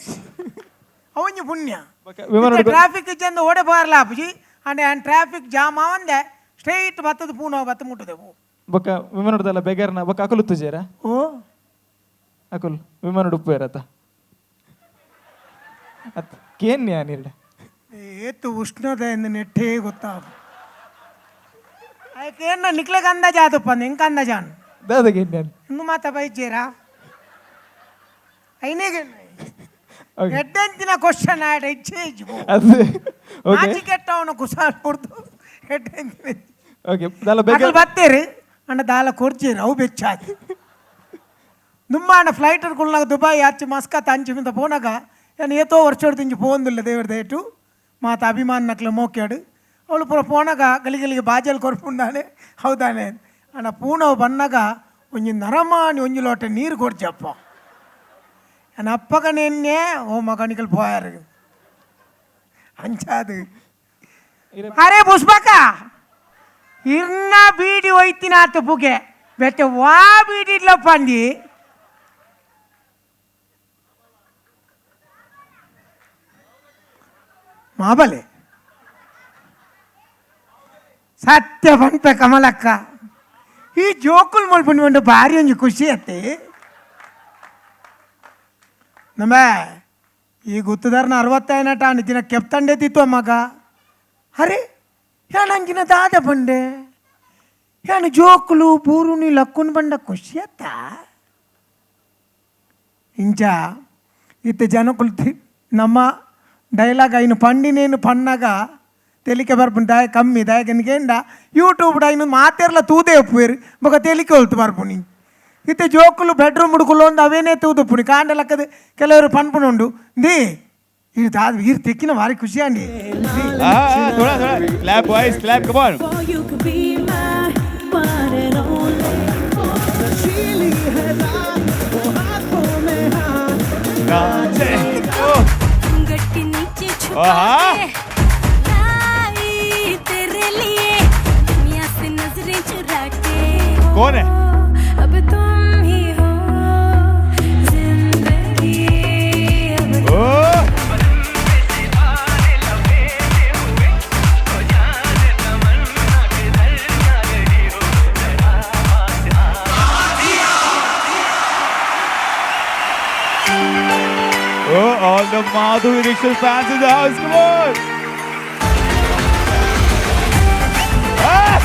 ಅವೊಂಜಿ ಪುಣ್ಯ ವಿಮಾನೋಡು ಟ್ರಾಫಿಕ್ ಇಜ್ಜಂದು ಓಡೆ ಬಾರ್ಲ ಆಪುಜಿ and and traffic jam ಆವಂದೆ straight ಬತ್ತದ ಪೂನ ಬತ್ತ ಮುಟ್ಟುದೆವು. ಬೊಕ್ಕ ವಿಮಾನೋಡ್ದಲ್ಲ ಬೆಗರ್ನ ಬೊಕ್ಕ ಅಕುಲು ತುಜೇರ ಓ ಅಕುಲ್ ವಿಮಾನೋಡು ಉಪ್ಪು ಏರತ್ತ ಅತ್ ಕೇನ್ ಯಾನಿರ್ಡ ಏತು ಉಷ್ಣತೆಯಿಂದ ನೆಟ್ಟೇ ಗೊತ್ತಾಗ ಅದಕ್ಕೇನು ನಿಕ್ಲೆಗೆ ಅಂದಾಜು ಆತಪ್ಪ ನಿಂಗೆ ಅಂದಾಜಾನ್ ದಾದಗೆ ಯಾನ್ ಇನ್ನು ಮಾತಾ ಬೈಜೇರಾ ಐನೇಗೆ ಎಡ್ಡೆಂತಿನ ಕ್ವಶನ್ ಆಡ ಇಚ್ಛೆ ಅದು ಓಕೆ ಆಚಿ ಕೆಟ್ಟವನು ಕುಸಾಲ್ ಕೊಡ್ದು ಎಡ್ಡೆಂತಿನ ಓಕೆ ದಾಲ ಬೆಗರ್ ಅಕಲ್ ಬತ್ತೇರಿ ಅಂಡ ದಾಲ ಕೊರ್ಜೇರು ಅವು ಬೆಚ್ಚಾದು ನುಮ್ಮಾಣ ಫ್ಲೈಟರ್ ಕುಲ್ನಾಗ ದುಬಾಯ್ ಆಚೆ ಮಸ್ಕತ್ ಅಂಚು ಮಿಂತ ಪೋನಾಗ ಏನು ಏತೋ ವರ್ಷ ಪೋಂದಿಲ್ಲ ದೇವರ ದಯಟು ಮಾತ ಅಭಿಮಾನ ನಕ್ಲೆ ಮೋಕ್ಯಾಡು ಅವಳು ಪೂರ ಪೋನಾಗ ಗಲಿಗಲಿಗೆ ಬಾಜಲ್ ಕೊರ್ಪುಂಡಾನೆ ಹೌದಾನೆ ಅಣ್ಣ ಪೂನವು ಬನ್ನಾಗ ಒಂಜಿ ನರಮಾನಿ ಒಂಜಿ ಲೋಟ ನೀರು ಕೊಡ್ಚಪ್ಪ ನನ್ನ ಅಪ್ಪಗ ನೆನ್ನೆ ಓ ಮಗನಿಕಲ್ ಪೋಯಾರು ಅಂಚಾದು. ಅರೆ ಪುಷ್ಪಕ ಇರ್ನ ಬೀಡಿ ಒಯ್ತಿನ ಆತ ಪುಗೆ ಬೆಟ್ಟ ವಾ ಬೀಡಿ ಇಡ್ಲಪ್ಪ ಅಂದಿ ಮಾಬಲೆ ಸತ್ಯ ಬಂತ ಕಮಲಕ್ಕ ಈ ಜೋಕುಲ್ ಮಲ್ಪುಂಡು ಭಾರಿ ಒಂಜಿ ಖುಷಿ ಅತ್ತೆ ನಮ್ಮ ಈ ಗುತ್ತದಾರನ ಅರವತ್ತೈನಟ ದಿನ ಕೆಪ್ತಂಡೆ ತಿತ್ತು ಮಗ ಅರೆ ನಂಗಿನ ದಾದ ಬಂಡೆ ಏನು ಜೋಕುಲು ಬೂರುನಿ ಲಕ್ಕುನ್ ಬಂಡ ಖುಷಿ ಅತ್ತ ಇಂಚ ಇತ್ತ ಜನಕುಲು ನಮ್ಮ ಡೈಲಾಗ್ ಐನು ಪಂಡಿನೇನು ಪಣ್ಣಾಗ ತೆಲಿಕೆ ಬರ್ಪುಂಡು ದಾಯ ಕಮ್ಮಿ ದಾಯಕನಿಗೇಂಡ ಯೂಟ್ಯೂಬ್ ಐನು ಮಾತೆರ್ಲ ತೂದೆ ಒಪ್ಪುವೇರು ಬೊಕ ತೆಲಿಕೆ ಹೊಲ್ತು ಬರ್ಪುನಿ ಇತ್ತೆ ಜೋಕುಲು ಬೆಡ್ರೂಮ್ ಹುಡುಕುಲು ಒಂದು ಅವೇನೇ ತೂದುಪ್ಪುನಿ ಕಾಂಡ ಲಕ್ಕದ ಕೆಲವರು ಪನ್ಪುನುಂಡು the ಇದು ದಾದ ಈರ್ ತೆಕ್ಕಿನ ಭಾರಿ ಖುಷಿ ಅಂಡಿ. थोड़ा थोड़ा clap boys, clap, come on. You could be my one and only. नशीली है रात वो हाथों में हाथ नाचे घूंघट के नीचे छुपा के लाई तेरे लिए दुनिया से नजरें चुरा के कौन है? अब तुम ही हो जिंदगी अब ओ Oh, all the Madhuri Dixit fans in the house, come on! Ah!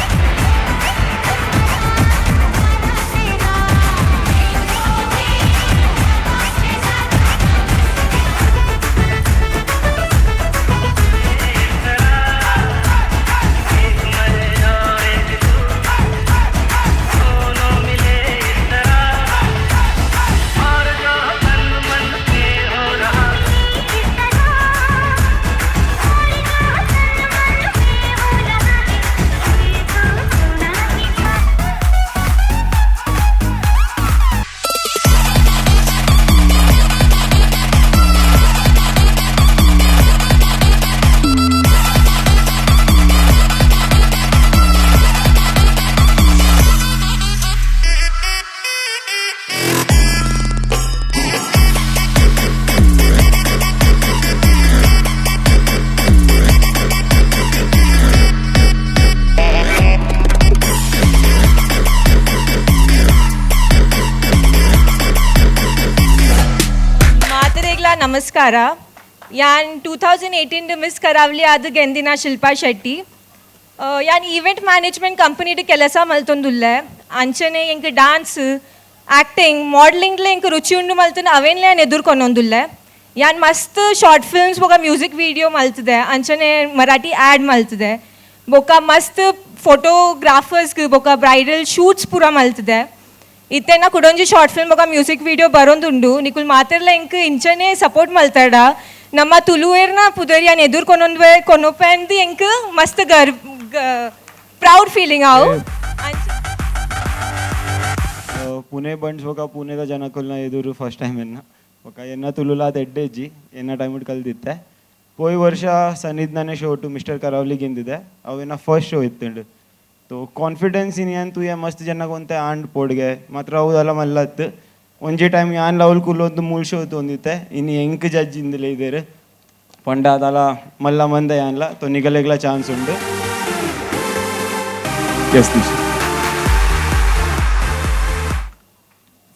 ನಮಸ್ಕಾರ. ಯಾನ್ 2018 ಮಿಸ್ ಕರಾವಳಿ ಆದ್ ಗೆಂದಿನ ಶಿಲ್ಪಾ ಶೆಟ್ಟಿ. ಯಾನ್ ಈವೆಂಟ್ ಮ್ಯಾನೇಜ್ಮೆಂಟ್ ಕಂಪನಿಡ್ ಕೆಲಸ ಮಲ್ತೊಂದುಲ್ಲೆ. ಅಂಚನೆ ಎಂಕ್ ಡಾನ್ಸ್, ಆ್ಯಕ್ಟಿಂಗ್, ಮಾಡಲಿಂಗ್ಲೆ ಎಂಕ್ ರುಚಿ ಉಂಡು ಮಲ್ತನ ಅವೇನ್ಲೆ ಯಾನ್ ಎದುರ್ಕೊನೊಂದುಲ್ಲೆ. ಯಾನ್ ಮಸ್ತ್ ಶಾರ್ಟ್ ಫಿಲ್ಮ್ಸ್ ಬೊಕ ಮ್ಯೂಸಿಕ್ ವೀಡಿಯೋ ಮಲ್ತದೆ, ಅಂಚನೆ ಮರಾಠಿ ಆ್ಯಡ್ ಮಲ್ತದೆ, ಬೊಕ ಮಸ್ತ್ ಫೋಟೋಗ್ರಾಫರ್ಸ್ಗೆ ಬೊಕ ಬ್ರೈಡಲ್ ಶೂಟ್ಸ್ ಪೂರ ಮಲ್ತದೆ. ಇತ್ತೆನ ಕುಡೊಂಜಿ ಶಾರ್ಟ್ ಫಿಲ್ಮ್ ಬೊಕ ಮ್ಯೂಸಿಕ್ ವೀಡಿಯೋ ಬರೋಂದುಂಡು. ನಿಕುಲ್ ಮಾತೆರ್ಲ ಎಂಕ್ ಇಂಚನೆ ಸಪೋರ್ಟ್ ಮಲ್ತಾಡ. ನಮ್ಮ ತುಳುವೇರ್ನ ಪುದರ್ ಯಾನ್ ಎದುರ್ಕೊನೊಂದ್ವೆ ಕೊನೊಪೆ ಅಂದ್ ಎಂಕ್ ಮಸ್ತ್ ಗರ್ವ್, ಪ್ರೌಡ್ ಫೀಲಿಂಗ್ ಆವು. ಪುಣೆ ಬಂಡ್ಸ್ ಬೊಕ ಪುಣೆದ ಜನಕುಲ್ನ ಎದುರು ಫಸ್ಟ್ ಟೈಮ್ ಎನ್ನ ಬೊಕ ಎನ್ನ ತುಳುಲಾತ್ ಎಡ್ಡೆಜ್ಜಿ ಎನ್ನ ಟೈಮ್ ಕಲ್ದಿತ್ತೆ. ಪೋಯಿ ವರ್ಷ ಸನ್ನಿಧಾನೆ show to mister ಕರಾವಳಿ ಗೆಂದಿದೆ. ಅವೇನ ಫಸ್ಟ್ ಶೋ ಇತ್ತುಂಡು. ತೋ ಕಾನ್ಫಿಡೆನ್ಸ್ ಇನಿ ಅಂತೂ ಮಸ್ತ್ ಜನಕ್ಕೆ ಒಂತೆ ಆಂಡ್ ಪೋಡ್ಗೆ ಮಾತ್ರ ಅವು ಮಲ್ಲತ್ತು. ಒಂಜಿ ಟೈಮ್ ಯಾನ್ ಲವಲ್ ಕುಲ್ಲೊಂದು ಮೂಲ ಶೋ ತೊಂದಿತ್ತೆ. ಇನಿ ಎಂಕ್ ಜಡ್ಜ್ ಇಂದಲೇ ಇದ್ದೇರು ಪಂಡ ಅದಲ ಮಲ್ಲ ಮಂದ ಯಾನ್ಲ ತೋ ನಿಗಲೆಗ್ಲ ಚಾನ್ಸ್ ಉಂಡು. Yes, Disha.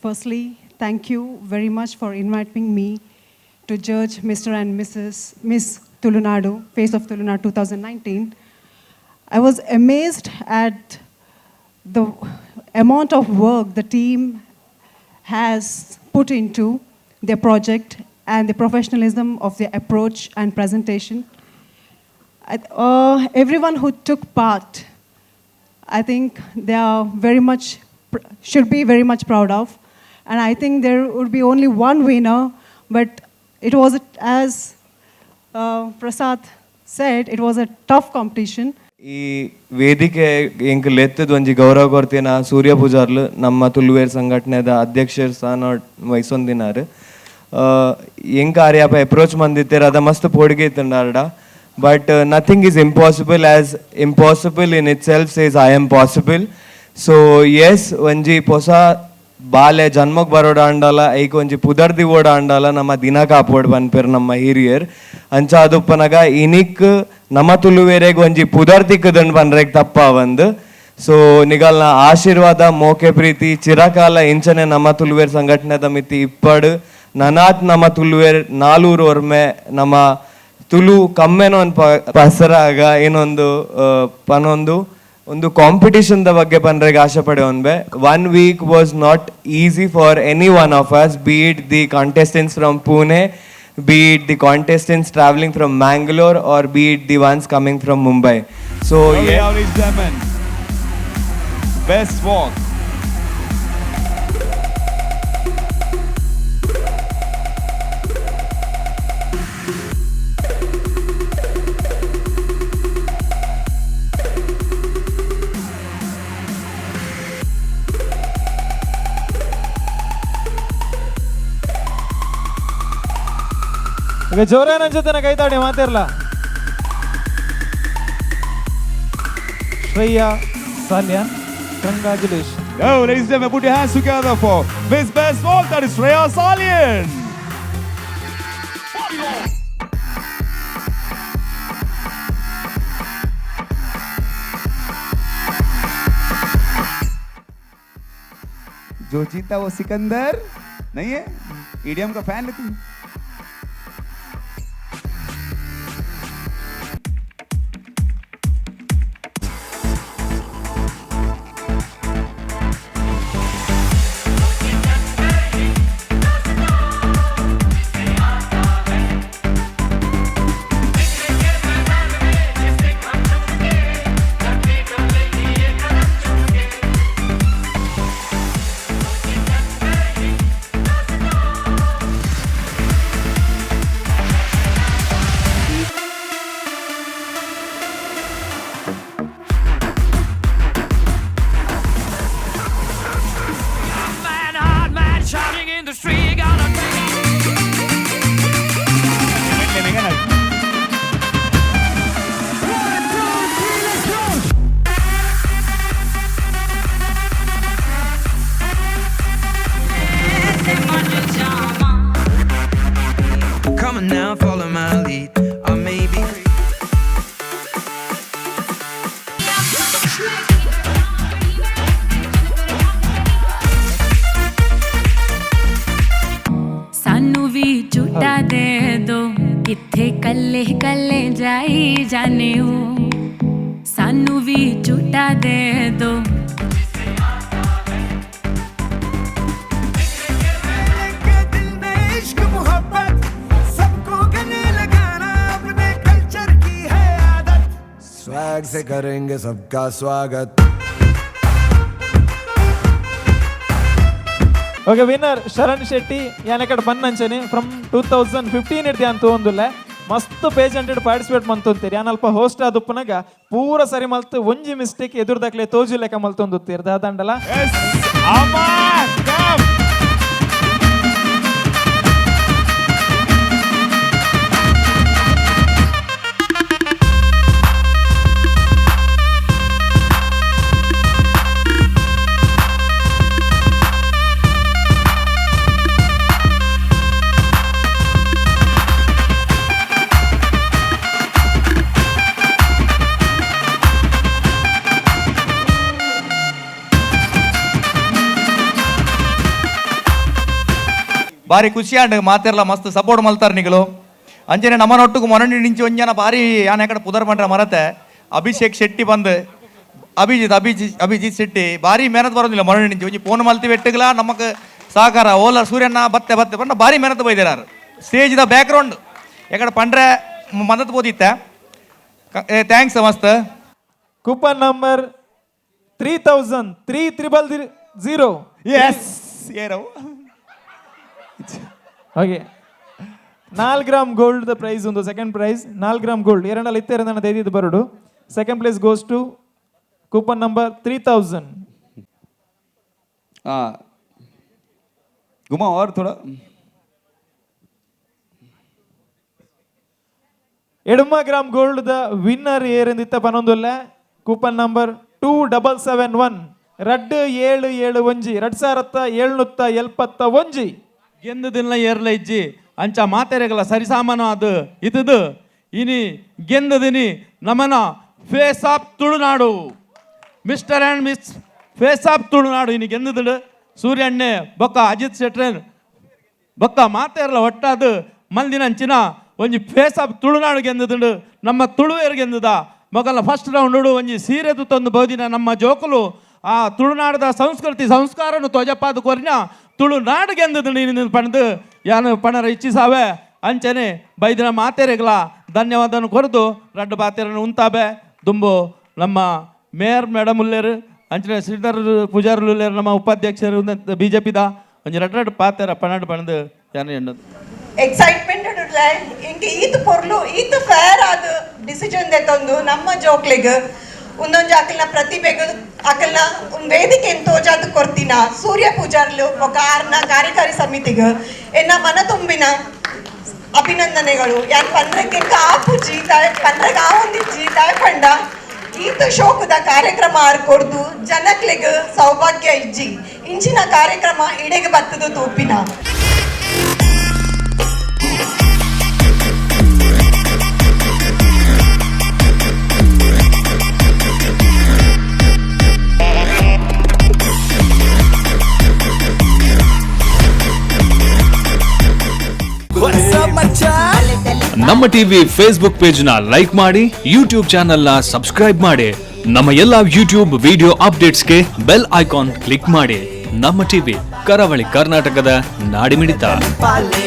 Firstly, thank you very much for inviting me to judge Mr. and Mrs. Miss Tulunadu, Face of Tulunadu 2019. I was amazed at the amount of work the team has put into their project and the professionalism of their approach and presentation. Everyone who took part, I think they are very much, should be very much proud of. And I think there would be only one winner, but it was, as Prasad said, it was a tough competition. ಈ ವೇದಿಕೆ ಎಂಕ್ ಲೆತ್ತದ ಒಂಜಿ ಗೌರವ ಕೊರ್ತಿನ ಸೂರ್ಯ ಪೂಜಾರ್ಲು ನಮ್ಮ ತುಳುವೇರ್ ಸಂಘಟನೆದ ಅಧ್ಯಕ್ಷರ್ ಸ್ಥಾನ ವಹಿಸೊಂದಿನಾರ್. ಎಂಕ್ ಆರ್ಯಾಪ ಅಪ್ರೋಚ್ ಮಂದಿತ್ತೇರ್ ಅದ ಮಸ್ತ್ ಪೋಡಿಗೆ ಇತ್ತಂಡಾರ್ಡ. But nothing is impossible, as impossible in itself says I am possible. So yes, ಒಂಜಿ ಪೊಸ ಬಾಲೆ ಜನ್ಮಕ್ ಬರೋಡ ಅಂಡಲ ಐಕ್ ಒಂಜಿ ಪುದರ್ ದಿವೋಡ ಅಂಡಲ ನಮ್ಮ ದಿನ ಕಾಪೋಡ್ ಪನ್ಪೆರ್ ನಮ್ಮ ಹಿರಿಯರ್. ಅಂಚ ಅದುಪ್ಪನಗ ಇನಿಕ್ ನಮ್ಮ ತುಳುವೇರೆಗ್ ಒಂಜಿ ಪುದರ್ ತಿಕ್ಕದಂಡ್ ಪನ್ರೆಗ್ ತಪ್ಪ ಒಂದು. ಸೊ ನಿಗಲ್ನ ಆಶೀರ್ವಾದ ಮೋಕೆ ಪ್ರೀತಿ ಚಿರಕಾಲ ಇಂಚನೆ ನಮ್ಮ ತುಳುವೇರ್ ಸಂಘಟನೆದ ಮಿತಿ ಇಪ್ಪಡು. ನನಾತ್ ನಮ್ಮ ತುಳುವೇರ್ ನಾಲೂರು ಒರ್ಮೆ ನಮ್ಮ ತುಳು ಕಮ್ಮೆನೋ ಒಂದ್ ಪಸರಾಗ ಏನೊಂದು ಪನೊಂದು ಒಂದು ಕಾಂಪಿಟಿಷನ್ the ಬಗ್ಗೆ ಪನ್ರೆಗ್ ಆಶೆ ಪಡೆಯೊನ್ಬೆ. One week was not easy for any one of us, be it the contestants from Pune, be it the contestants traveling from Mangalore, or be it the ones coming from Mumbai. So Ladies and gentlemen, best walk. ಈಗ ಜೋರಾನ ಜೊತೆನ ಕೈತಾಡಿ ಮಾತಿರ್ಲ. Shreya Salian, congratulation. Now, ladies and gentlemen, put your hands together for Miss Best Walk, that is Shreya Salian. जो जीता वो सिकंदर नहीं है, EDM का fan है तू। किथे कल्ले कल्ले जाई जाने हो, सानू भी झूठा दे दो। इश्क मोहब्बत सबको गले लगाना अपने कल्चर की है आदत, स्वैग से करेंगे सबका स्वागत। ಓಕೆ ವಿನ್ನರ್ ಶರಣ್ ಶೆಟ್ಟಿ ಯಾನಕಡೆ ಬನ್ನಂಚನೆ ಫ್ರಮ್ 2015 ಇಡ್ದೆ ಅಂತ ಒಂದುಲ್ಲ ಮಸ್ತ್ ಪೇಜೆಂಟೆಡ್ ಪಾರ್ಟಿಸಿಪೇಟ್ ಮಂತುಂತೀರಿ. ಯಾನಲ್ಪ ಹೋಸ್ಟ್ ಆದುಪ್ಪನಾಗ ಪೂರ ಸರಿ ಮಲ್ತು ಒಂಜಿ ಮಿಸ್ಟೇಕ್ ಎದುರ್ದಾಕ್ಲೆ ತೋಜು ಲೆಕ್ಕ ಮಲ್ತೊಂದುತ್ತೀರ್ ದಾದಂಡಲ. ಬಾರಿ ಖುಷಿ ಆಂಡ್ ಮಾತೆರ್ಲ ಮಸ್ತ್ ಸಪೋರ್ಟ್ ಮಲ್ತಾರ ನಿಗಲು. ಅಂಚನೆ ನಮ್ಮನೊಟ್ಟುಗು ಮೊನಂಡಿ ನಿಂಚಿ ಒಂಜನ ಬಾರಿ ಯಾನ್ ಕಡೆ ಪುದರ್ ಪಂಡ್ರ ಮರತೆ ಅಭಿಷೇಕ್ ಶೆಟ್ಟಿ ಬಂದು ಅಭಿಜಿತ್ ಅಭಿಜಿತ್ ಅಭಿಜಿತ್ ಶೆಟ್ಟಿ ಬಾರಿ ಮೆಹನತ್ ಬರೋದಿಲ್ಲ ಮೊನಂಡಿ ನಿಂಚಿ ಒಂಜಿ ಫೋನ್ ಮಲ್ತಿ ಬೆಟ್ಟುಗಲ ನಮಕ್ ಸಹಕಾರ ಓಲ ಸೂರ್ಯನ ಬತ್ತೆ ಬತ್ತೆ ಬಂದ ಬಾರಿ ಮೆಹನತ್ ಬೈದಿರಾರು. Stage the background ಯಾಕಡೆ ಪಂಡ್ರೆ ಮದತ್ ಬೋದಿತ್ತ. Thanks ಮಸ್ತ್. Coupon number 3000 3000. S ಏರವು. Okay 4 gram gold the prize ಒಂದು second prize 4 gram gold ಎರಡಲ್ಲಿ ಇತ್ತೆರದನ್ನ ದೈದಿದ್ದು ಬರುಡು. Second place goes to coupon number 3000. घुमाओ और थोड़ा. 8 gram gold the winner ಏರೆಂದಿತ್ತ ಪನೊಂದುಲ್ಲ coupon number 2771 ರಡ್ಡು 7 7 1 2771. ಗೆಂದದಿಲ್ಲ ಏರ್ಲ ಇಜ್ಜಿ ಅಂಚ ಮಾತೆರೆಗಲ ಸರಿಸಾಮಾನು ಅದು ಇತದು ಇನಿ ಗೆಂದದಿನಿ ನಮನ face of Tulunadu mister and miss face of Tulunadu ಇನಿ ಗೆಂದದಿಡು ಸೂರ್ಯಣ್ಣೆ ಬೊಕ್ಕ ಅಜಿತ್ ಶೆಟ್ರನ್ ಬೊಕ್ಕ ಮಾತೆರ್ಲ ಒಟ್ಟಾದು ಮಲ್ದಿನ ಅಂಚಿನ ಒಂಜಿ ಫೇಸ್ ಆಫ್ ತುಳುನಾಡು ಗೆಂದದುಂಡು ನಮ್ಮ ತುಳುವೇರು ಗೆಂದದ ಮೊಗಲ ಫಸ್ಟ್ ರೌಂಡ್ ಒಂಜಿ ಸೀರೆ ತಂದು ಬೋದಿನ ನಮ್ಮ ಜೋಕುಲು ಆ ತುಳುನಾಡದ ಸಂಸ್ಕೃತಿ ಸಂಸ್ಕಾರನು ತೋಜಪ್ಪಾದ ಕೊರಿನ ತುಳುನಾಡು ಗೆಂದದು ನೀನು ಪಣದು ಯಾನು ಪಣರ ಇಚ್ಛಿಸಾವೆ ಅಂಚನೆ ಬೈದಿನ ಮಾತೆರೆಗಲ ಧನ್ಯವಾದನು ಕೊರದು ರಡ್ಡು ಬಾತೆರನ್ನು ಉಂತಾಬೆ ದುಂಬು ನಮ್ಮ ಮೇಯರ್ ಮೇಡಮ್ ಉಲ್ಲೇರು ಅಂಚನೆ ಶ್ರೀಧರ್ ಪೂಜಾರ್ಲು ಉಲ್ಲೇರು ನಮ್ಮ ಉಪಾಧ್ಯಕ್ಷರು ಬಿಜೆಪಿದ ಒಂಜಿ ರಡ್ಡು ರಡ್ಡು ಪಾತೆರ ಪಣಡು ಪಣದು ಯಾನು ಎಣ್ಣದು ಎಕ್ಸೈಟ್ಮೆಂಟ್ ಇಂಕ ಈತ ಪೊರ್ಲು ಈತ ಫೇರ್ ಆದ ಡಿಸಿಷನ್ ದೆತ್ತೊಂದು ನಮ್ಮ ಜೋಕ್ಲೆಗ್ ಒಂದೊಂದು ಅಕಲ್ನ ಪ್ರತಿಭೆಗ್ ಅಕಲ್ನ ಒಂದು ವೇದಿಕೆ ತೋಜಾದ ಕೊರ್ತಿನ ಸೂರ್ಯ ಪೂಜಾರ್ಲು ಬೊಕ ಆರ್ನ ಕಾರ್ಯಕಾರಿ ಸಮಿತಿಗ್ ಎನ್ನ ಮನ ತುಂಬಿನ ಅಭಿನಂದನೆಗಳು. ಯಾನ್ ಪಂದ್ರಕ್ಕೆ ಆಪುಜಿ ತಾಯ್ ಪಂದ್ರಗ್ ಆವೊಂದಿಜ್ಜಿ ತಾಯ್ ಪಂಡ ಈತ ಶೋಕದ ಕಾರ್ಯಕ್ರಮ ಆರ್ ಕೊರ್ದು ಜನಕ್ಲೆಗ್ ಸೌಭಾಗ್ಯ ಇಜ್ಜಿ ಇಂಚಿನ ಕಾರ್ಯಕ್ರಮ ಇಡೆಗೆ ಬತ್ತದು ತೂಪಿನ. ನಮ್ಮ TV Facebook page ನ ಲೈಕ್ ಮಾಡಿ, ಯೂಟ್ಯೂಬ್ ಚಾನೆಲ್ ನ ಸಬ್ಸ್ಕ್ರೈಬ್ ಮಾಡಿ, ನಮ್ಮ ಎಲ್ಲಾ ಯೂಟ್ಯೂಬ್ ವಿಡಿಯೋ ಅಪ್ಡೇಟ್ಸ್ಗೆ bell icon click ಮಾಡಿ. ನಮ್ಮ ಟಿವಿ ಕರಾವಳಿ ಕರ್ನಾಟಕದ ನಾಡಿಮಿಡಿತ. ಪಾಲೆ